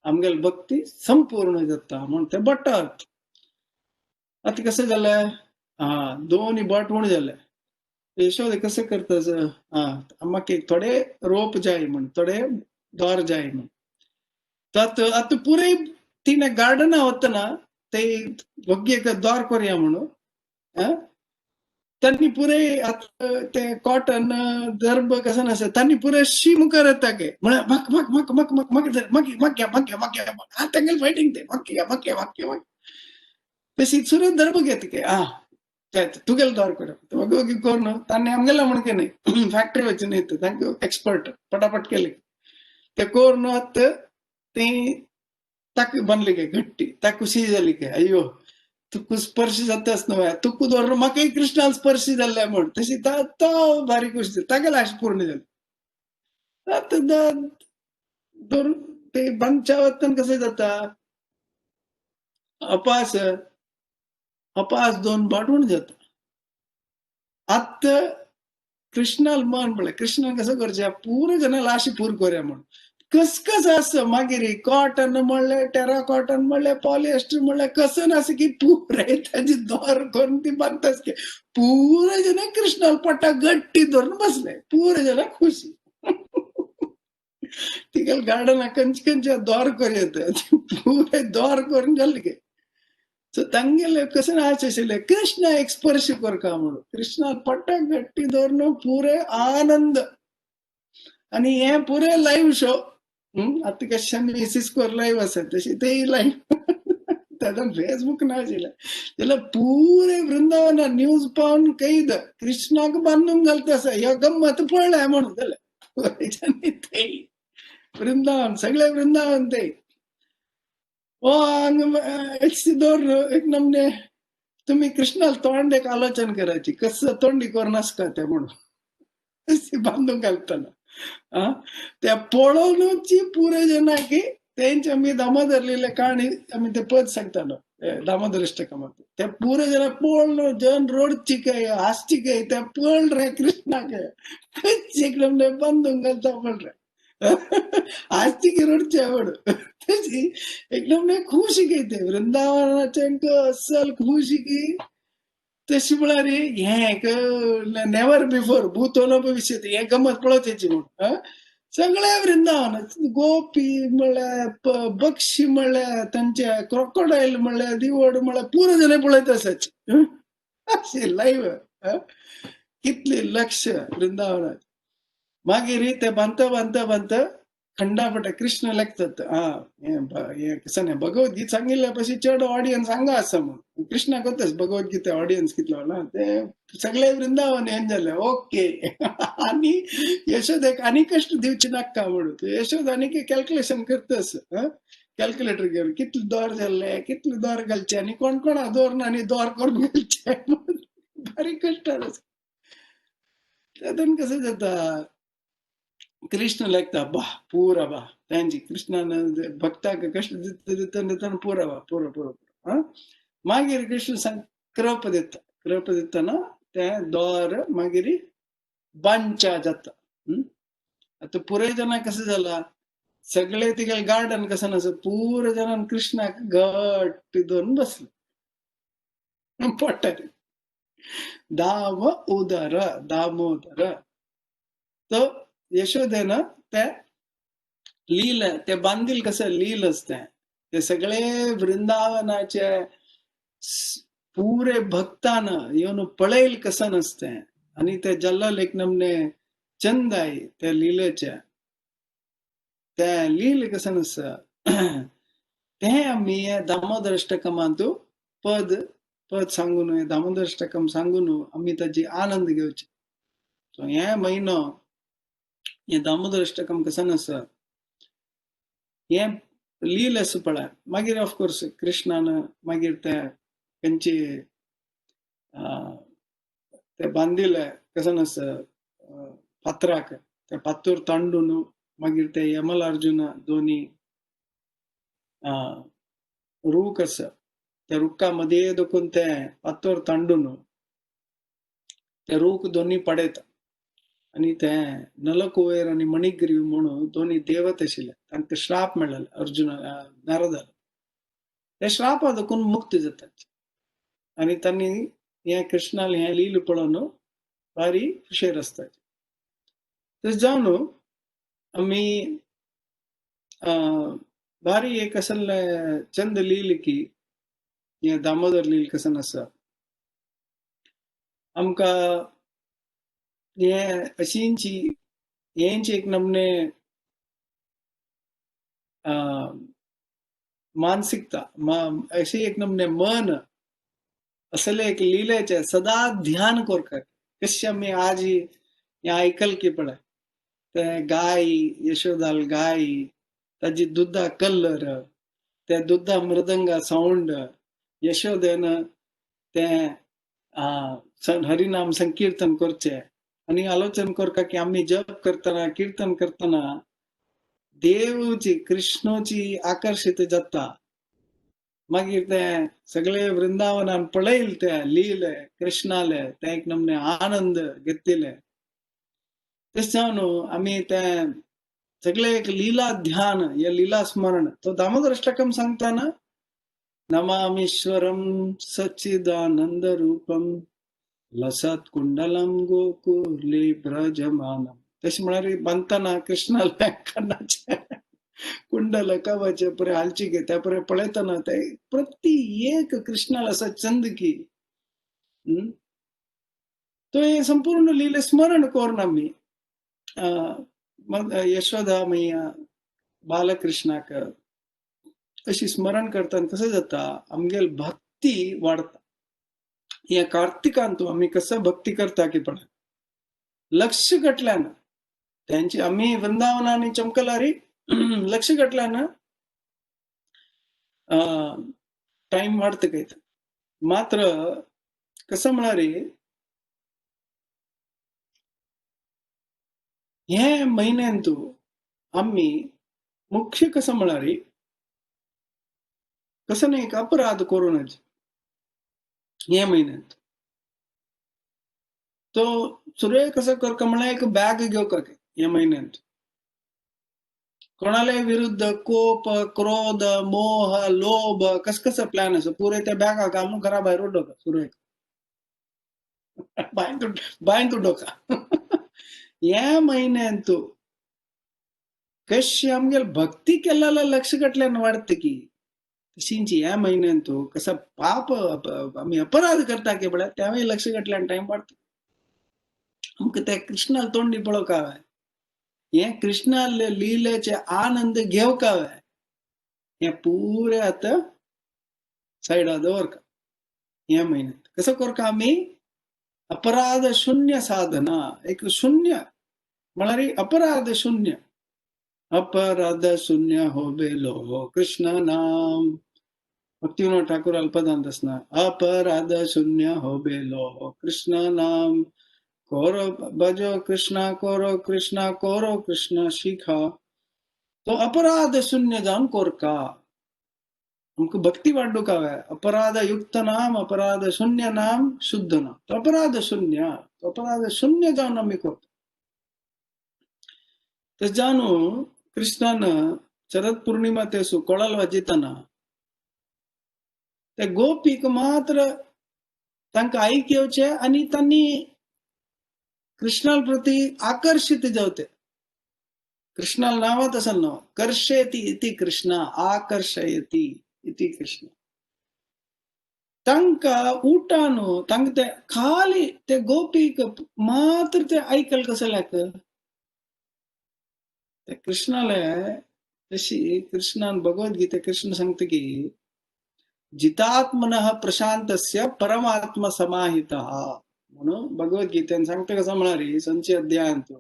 आमगेले भक्ती संपूर्ण जाता म्हूण ते बोटा अर्थ. आतां कसं जालें हा दोन्ही बोट उण जालें. यशोदा कसं करता हा म्हाका एक थोडे रोप जाय म्हूण थोडे द्वार जाय म्हूण. आतां आतां पुरे तिणें गार्डना वतना ते वग्गी एक द्वार करया म्हणून तांणी पुरे आतां ते कॉटन दर्भ कसं नासता तांणी पुरे शी मुखार येता के म्हळ्यार म्हाका म्हाका म्हाका म्हाका म्हाका म्हाका म्हाका म्हाका म्हाका म्हाका तांगेले फायटींग ते म्हाका म्हाका म्हाका म्हाका तशी सुरे दर्भ घेता के आ तुगेले द्वार करप वगी वगी करून तांणी आमगेले म्हणके न्ही फॅक्टरी वचून न्ही तांकां एक्सपर्ट पटापट केले ते करून आतां ती ताका बांदली काय घट्टी ताका खुशी जाली काय अय्यो तुका स्पर्श जाताच न्हय तुका दवरून म्हाकाय कृष्णान स्पर्श जाल्ले म्हूण तशी तो भारी खुश जाली तागेले आश पूर्ण जाली. आतां दवरून ते बांदच्या वतना कसं जाता अपास अपास दोन बाटून जाता. आतां कृष्णाल मन पळय कृष्णान कसं करचें पुरे जाणां आशी पूर करया म्हूण कसकस आसा मागीर कॉटन म्हणलें, टेरा कॉटन म्हणलें, पॉलिएस्टर म्हणलें, कसं आसा की पुराय ताजी दोर करून ती बांदतास की पुराय जण कृष्णाला पट्टा गट्टी धरून बसले, पुराय जण खुशी. तिका गार्डना खंयचे खंयचे दोर कर येता पुराय दोर करून जाले गे. सो तांगेले कसं आशे आशिल्ले कृष्ण एक स्पर्श करका म्हणून कृष्णा पट्टा गट्टी धरून पुरे आनंद. आणि हे पुरे लाईव्ह शो आता कशें आमी सिस्कोर लाईव्ह आसा तशी तेय लाईव्ह तेन्ना फेसबूक नाशिल्लें जाल्यार पुरे वृंदावना न्यूज पावन कैद कृष्णाक बांदून घालता आसा ह्यो गम्मत पळ्ळ्या म्हणून जाल्यार ते वृंदावन सगळे वृंदावन ते ओ हांगा दवर एक नमने तुमी कृष्णाला तोंड एक आलोचन करायची कसं तोंडी करून नासका ते म्हणून बांदून घालतना त्या पळोवनूच पुरे जना की तेंचे आमी दामोदर लिहिले काणी आमी ते पद सांगतालो दामोदर इश्टकामात ते पुरे जना पळोवन जन रोडची काय हासची काय त्या पळ रे कृष्णाक खंयचे बांदून घालता पळ रे हासची की रोडची आवड तशी एकदम खुशी की वृंदावनाचे असल खुशी की तशी म्हळ्यार हें एक नेवर बिफोर भूतो न भविष्यति हें गमत पळोवचेची म्हूण सगळे वृंदावन गोपी म्हळ्यार बक्षी म्हळ्यार तांचे क्रोकोडायल म्हळ्यार दिवड म्हळ्यार पुरो जण पळयत आसाचे अशें लायव्ह कितले लक्ष वृंदावनात. मागीर ते बांदता बांदता बांदता खंडापट कृष्ण लेखतात हें कसं न्ही भगवद्गीता सांगिल्ल्या पशी चड ऑडियन्स हांगा आसा म्हणून कृष्णा कोतच भगवद्गीता ऑडियन्स कितलो ना ते सगळे वृंदावन हें जालें ओके. आनी यशोदेक आनी कश्ट दिवचे नाका म्हणून यशोद आनी कॅल्क्युलेशन करतस कॅल्क्युलेटर घेवन कितले दोर जाल्ले कितले दोर घालचे आनी कोण कोणा दोर ना आनी दोर करून घालचे बारीक कश्ट आसा. तातूंत कसं जाता कृष्ण लेखता बा पुरा बा तांची कृष्णान भक्ताक कश्ट दिता दिता दितना पुरा बा पुरो पुरो पुरो. मागीर कृष्ण सांग कृप दिता कृप दितना ते दोर मागीर बांदच्या जाता. आतां पुराय जाणां कसं जाला सगळे तिगेले गार्डन कसं नासा पुराय जाणान कृष्णाक घट्ट धरून बसले पोटार दाम उदर दामोदर. तो यशोदेन ते लील ते बांदील कसं लील असते ते सगळे वृंदावनाचे पुरे भक्तान येवन पळयल कसं नसते आणि ते जल्लाल एक नमने चंद आहे त्या लीलेच्या त्या लील कसं नसत ते आमी दामोदर अष्टकमांतू पद पद सांगून दामोदर अष्टकम सांगून आमी ताजी आनंद घेवचे. सो हे म्हयनो हे दामोदर अष्टकम कसं आसा हे लील आसा पळय. मागीर ऑफकोर्स कृष्णान मागीर ते खंयचे ते बांदिले कसं आसा फातराक ते फातर तांडून मागीर ते यमल अर्जुन दोनी रूख आसा त्या रुखा मध्ये दोखून ते फातर तांडून ते रूख दोनी पडयता आणि ते नलकुवेर आणि मणिग्रीव म्हणून दोन्ही देवत आशिल्ले तांकां श्राप मेळ्ळेले अर्जुन नारदाक ते श्रापा दोखून मुक्त जातात आणि तांणी हे कृष्णाले हें लील पळोवन भारी खुशेर आसतात. तशें जावन आमी भारी एक असले चंद लील की हें दामोदर लील कसं आसा आमकां हे अशींची हेंची एक नमने मानसिकता अशी एक नमने मन असले एक लीलेचे सदा ध्यान करतात. कशें आमी आज हें आयकल की पळय ते गाय यशोदाल गाय ताजी दुदा कलर त्या दुदा मृदंगा सावंड यशोदेन ते हरिनाम संकीर्तन करचे आणि आलोचन करता की आमी जप करतना कीर्तन करतना देवची कृष्णाची आकर्षित जाता. मागीर ते सगळे वृंदावनान पळयल ते लीले कृष्णाले ते एक नमने आनंद घेतले. तशें जावन आमी ते सगळे एक लीला ध्यान या लीला स्मरण. तो दामोदर अष्टकम सांगताना नमामीश्वरम सच्चिदानंद रूपम लसत कुंडलम गोकुले ब्रजमानम. तशें म्हळ्यार बांदतना कृष्णाला कन्नाचे कुंडल कवच पुरे हालची घेता पुरे पळयतना ते प्रति एक कृष्णाला असा चंद की तो हे संपूर्ण लीले स्मरण करून आम्ही यशोदा मैया बालकृष्णाक अशी स्मरण करताना कसं जाता आमगेल भक्ती वाढता. या कार्तिकांतू आम्ही कसं भक्ती करता की पण लक्ष घटल्यानं त्यांची आम्ही वृंदावनाने चमकलारी लक्ष घटल्यानं टाइम वाढतं काही. मात्र कसं म्हणारे हे महिन्यांतू आम्ही मुख्य कसं म्हणारे कसं नाही एक अपराध करूनच हे महिन्यात तो सुरे कसं कर म्हळ्यार एक बॅग घेवका हे महिन्यात कोणाले विरुद्ध कोप क्रोध मोह लोभ कस कसं प्लॅन आसा पुरे त्या बॅगा घालून घरा भायर उडोवका सुरेक बांयत उडोवका. ह्या महिन्यांत कशी आमगेल भक्ती केल्ल्याला लक्ष घटल्यान वाडटा की तशींची ह्या महिन्यांत कसा पाप आमी अपराध करता की पळय त्यावेळी लक्ष घटल्यान टायम वाडटा. आमकां त्या कृष्णाल तोंडी पळोवंक हवें, हे कृष्णाले लीलेचे आनंद घेवंक हवें, हे पुरे आतां सायडा दवरका. ह्या महिन्यात कसं करका आमी अपराध शून्य साधना एक शून्य म्हळ्यार अपराध शून्य अपराध शून्य हो बेलो कृष्ण नाम. भक्तिविनोद ठाकूर अल्पदांत आसना अपराध शून्य हो बेलो कृष्ण नाम कोरो भजो कृष्णा कोरो कृष्णा कोरो कृष्णा शिखा. तो अपराध शून्य जावन कोरका आमकां भक्ती वाडूंक हवें. अपराध युक्त नाम अपराध शून्य नाम शुद्ध नाम. तो अपराध शून्य तो अपराध शून्य जावन आमी करता. तशें जावन कृष्णान शरद पूर्णिमा तेसू कोळल वाजयतना ते गोपीक मात्र तांकां आयक येवचें आनी तांणी कृष्णा प्रती आकर्षित जावते. कृष्णाल नांव तसं नांव कर्षयती इति कृष्णा आकर्षयती इति कृष्ण. तांकां उठान तांकां ते खाली ते गोपीक मात्र ते आयकल कसं लाग ते कृष्णाले. तशी कृष्णान भगवद्गीते कृष्ण सांगता की जितात्मनः प्रशांतस्य परमात्मा समाहितः म्हणून भगवद्गीतेन सांगता. कसं म्हणारी संचय अध्यायांत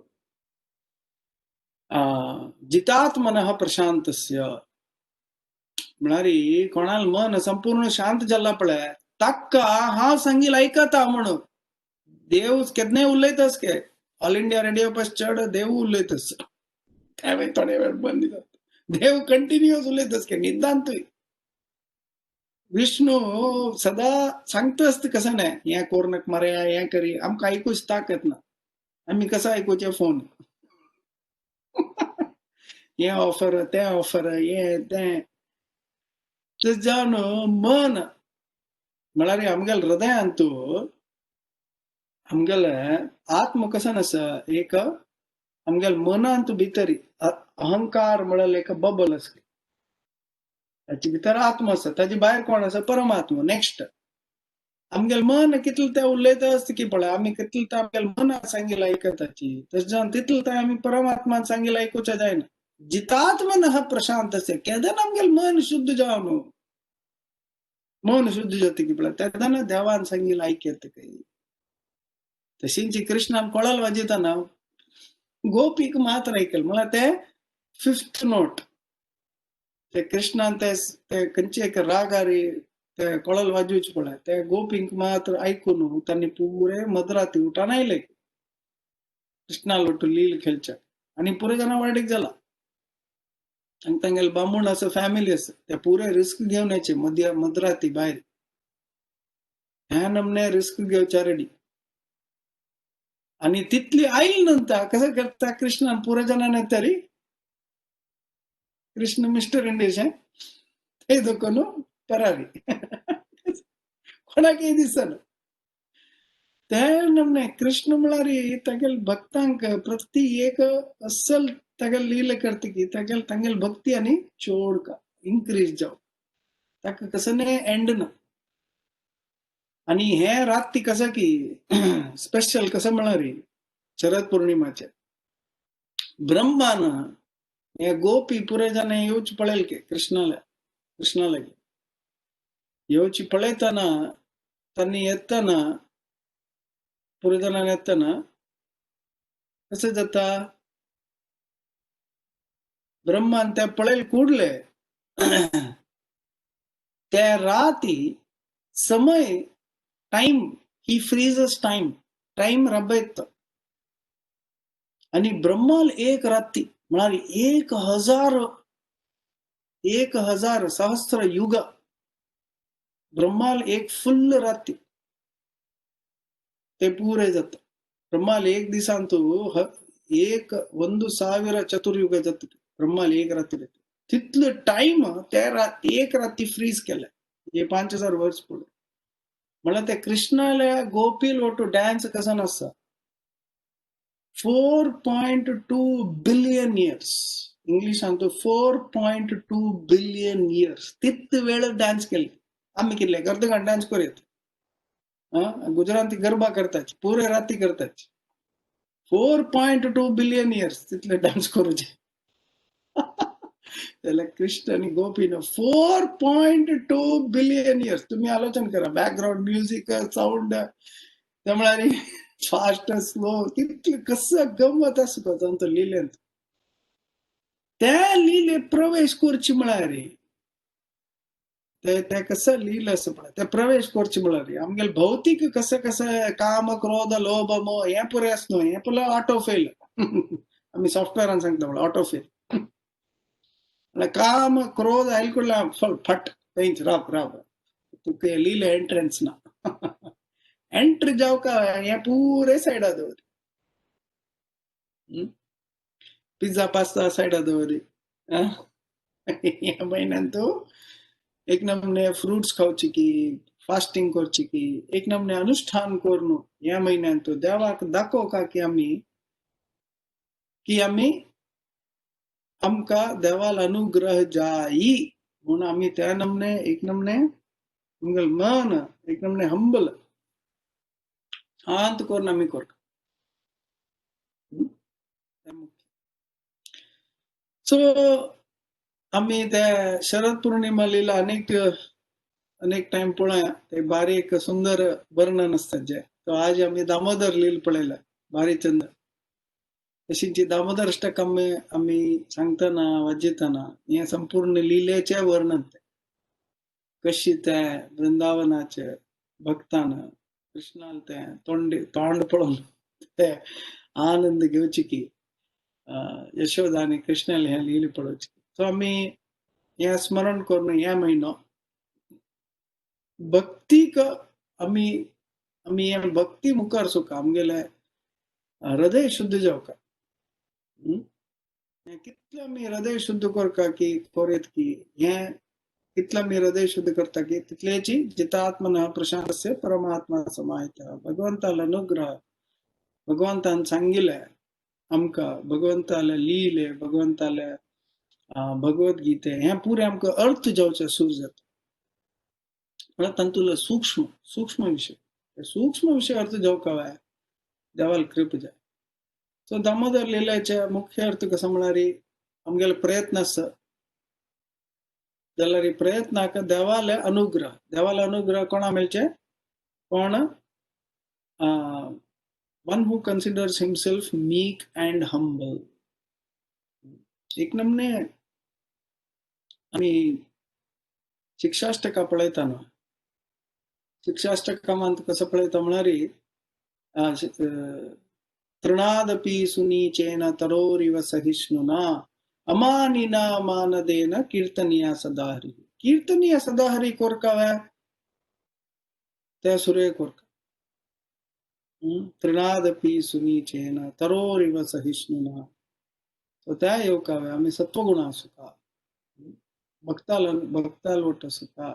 जितात्मनः प्रशांतस्य म्हळ्यार कोणाल मन संपूर्ण शांत जाल्ला पळय ताका हांव सांगील आयकता म्हणून. देव केन्नाय उलयतास के ऑल इंडिया रेडियो पास चड देव उलयतास त्यावेळी थोडे वेळ बंद जाता. देव कंटिन्युअस उलयतास के निदांतूय विष्णू सदा सांगता आसता कसं नाही हें कोरनक मरे हें करी आमकां आयकूच ताकत ना. आमी कसं आयकुचें फोन हें ऑफर तें ऑफर हें तें. तशें जावन मन म्हळ्यार आमगेले हृदयांतू आमगेले आत्म कसं आसा एक आमगेले मनांत भितर अहंकार म्हळ्यार एक बबल आसा ताचे भितर आत्मा आसा ताचे भायर कोण आसा परमात्मा. नेक्स्ट आमगेले मन कितलें तें उलयता आसता की पळय आमी कितलें तें आमगेले मनान सांगिल्लें आयकताची तशें जावन तितलें तें आमी परमात्मान सांगिल्लें आयकुचें जायना. जितात्मनः प्रशांतस्य केदन आमगेलें मन शुद्ध जावन मन शुद्ध जाता की पळय तेन्ना देवान सांगिल्लें आयकता काही. तशींची कृष्णान कोळल वाजयतना गोपीक मात्र आयकलें म्हळ्यार ते फिफ्थ नोट ते कृष्णान ते खंयचे एक रागारी ते कोळल वाजोवचें पळय ते गोपींक मात्र आयकून तांणी पुरे मदराती उठान आयले कृष्णा लोटू लील खेळच्या आनी पुरे जाणां वाडीक जाला. आनी तांगेले बामूण आसा फॅमिली आसा ते पुरे रिस्क घेवन येचे मदराती भायर ह्या नमने रिस्क घेवच्या रेडी. आनी तितली आयली नंतर कसं करता कृष्णान पुरे जाणां तरी कृष्ण मिस्टर इंडिया ते दोन परारी कोणाकय दिसना. ते नमने कृष्ण म्हळ्यार तागेल भक्तांक प्रति एक असल तागेल लीला करता की तागेल तांगेल भक्ती आनी चोड का इन्क्रीज जाव, ताका कसं एंड ना. आणि हे राती कसं की स्पेशल कसं म्हळ्यार शरद पौर्णिमाचे ब्रह्मान हे गोपी पुरे जण येवची पळयल के कृष्णाला, कृष्णाला येवची पळयतना तांणी येतना पुरे जणांनी येतना कसं जाता, ब्रह्मान ते पळयल कुडले त्या राती समय टाइम ही फ्रीजस टाइम, टाइम रबयत. आणि ब्रह्माल एक राती म्हळ्यार 1000 सहस्र युग ब्रह्माल एक फुल्ल राती ते पुरे जाता. ब्रह्माल एक दिसांतू 1000 चतुर्युग जाता ब्रह्माल एक राती. तितलो टाइम ते एक राती फ्रीज केले हे 5000 वर्स पुढे. म्हळ्यार ते कृष्णाल्या गोपील ಒಟ್ಟು ಡ್ಯಾನ್ಸ್ कसं आसा 4.2 बिलियन इयर्स, इंग्लिशांत 4.2 बिलियन इयर्स तित वेळ डान्स केले. आम्ही कितले अर्ध घंटा डान्स करूयात, गुजराती गरबा करतात पुरे राती करतात. 4.2 बिलियन इयर्स तितले डान्स करूचे. त्याला कृष्ण आणि गोपीनं 4.2 बिलियन इयर्स. तुम्ही आलोचन करा, बॅकग्राऊंड म्युझिक साऊंड त्यामुळे आणि फास्ट स्लो तितले कसं गमत आसता तांचो लिलेंत. त्या लिले प्रवेश करची म्हळ्यार ते कसं लिहिलं असं पळय ते प्रवेश करचे म्हळ्यार आमगेले भौतीक कसं कसं काम क्रोध लोभ मोह हें पुरें आसा न्हू, हें पुरो ऑटो फेल. आमी सॉफ्टवेअरान सांगता म्हळ्यार ऑटो फेल. काम क्रोध आयल कुडल्या फट थंयच राब राब तुका लिहिले एंट्रन्स ना. एंट्री जावका हें पुरे सायडा दवर, पिझ्झा पास्ता सायडा दवरी. ह्या म्हयन्यान एक नमने फ्रुट्स खावची की फास्टिंग करची की एक नमने अनुष्ठान करून ह्या म्हयन्यान देवाक दाखोवका की आमी आमकां देवाल अनुग्रह जाई म्हणून आमी त्या नमने एक नमने आमगेलें मन एक नमने हंबल शांत करून आमी करता. सो आमी ते शरद पौर्णिमा लीला अनेक अनेक टायम पळया, ते बारीक सुंदर वर्णन आसता जे. तो आज आमी दामोदर लील पळयला बारी चंद. तशीच दामोदर अष्टक आमी सांगतना वाजयतना हें संपूर्ण लिलेचें वर्णन तें कशी ते वृंदावनाचे भक्तान कृष्णान तें तोंड पळोवन ते आनंद घेवची की यशोदा आनी कृष्णाले हें लील पळोवची. सो आमी हें स्मरण करून ह्या म्हयनो भक्तीक आमी आमी हें भक्ती मुखार सुका आमगेलें हृदय शुद्ध जावका. कितलें आमी हृदय शुद्ध करता की कोरेत की हें कितलें आमी हृदय शुद्ध करता की तितलेची जितात्मन प्रशांतस्य परमात्मा समाहित. भगवंतालो अनुग्रह भगवंतान सांगिल्लें आमकां, भगवंताले लिहिले भगवंताले भगवद्गीते हें पुरें आमकां अर्थ जावचें सुरू जाता. म्हळ्यार तातूंतलो सूक्ष्म सूक्ष्म विशय सूक्ष्म विशय अर्थ जावका जाय देवाल कृप जाय. सो दामोदर लिलाचे मुख्य अर्थ कसो म्हळ्यार आमगेलो प्रयत्न आसा जाल्यार प्रयत्नाक देवाले अनुग्रह, देवाले अनुग्रह कोणा मेळचे कोण one who considers himself meek and humble. एक नमने आमी शिक्षाष्टका पळयतना शिक्षाष्टकांत कसो पळयता म्हळ्यार तृणादपि सुनीचेन तरोरिव सहिष्णुना अमानिना मानदेन कीर्तनीया सदाहरी. कीर्तनीया सदाहरी कोरकावे त्या सुरे कोरका. तृणादपि सुनीचेन तरोरिव सहिष्णुना. तो त्या येवकावे आमी सत्वगुण आसुका भक्ताल भक्ताल वट सुका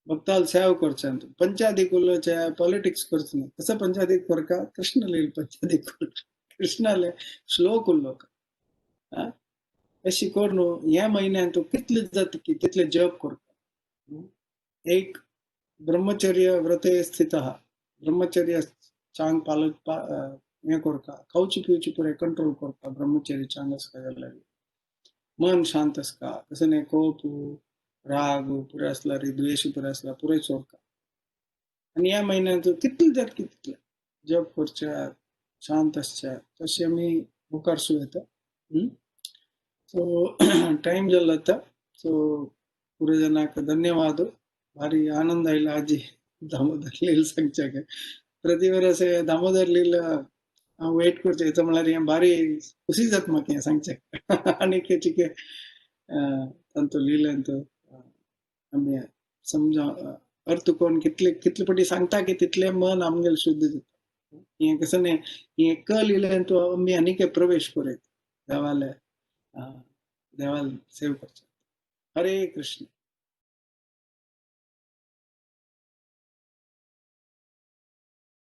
भक्ताल सेवा करचे पंचायती उलोवचे पॉलिटिक्स करचे ना. कसं पंचायती करका? कृष्ण लील पंचायती करका, कृष्णाले श्लोक उलोवका. अशी करून ह्या म्हयन्यान तूं कितले जाता की तितले जप करता. एक ब्रह्मचर्य व्रते स्थितः, ब्रह्मचर्य चांग पाल हें करता, खावची पिवची पुराय कंट्रोल करता. ब्रह्मचर्य चांग आसता जाल्यार मन शांत आसता, तशें न्ही कोप राग पुराय आसल्यार द्वेश पुराय आसल्यार पुराय सोडटा. आनी ह्या म्हयन्यान तूं कितले जाता की तितले जप करच्या, शांत आसच्या, तशें आमी मुखार सुरू येता. सो टायम जालो आतां. सो पुराय जाणांक धन्यवाद. भारी आनंद आयला आजी दामोदर लील सांगच्याक. प्रति वर्स दामोदर लील हांव वेट करचें, हेचो म्हळ्यार हें भारी खुशी जाता म्हाका हें सांगचें. आनी चिके तांचो लीलांत आमी समजा अर्थ कोण कितले कितले पटी सांगता की तितलें मन आमगेलें शुद्ध जाता. हें कसं न्ही, हें क लिल्यान आमी आनीक प्रवेश करूं देवाले, देवाल सेव करचें. हरे कृष्ण.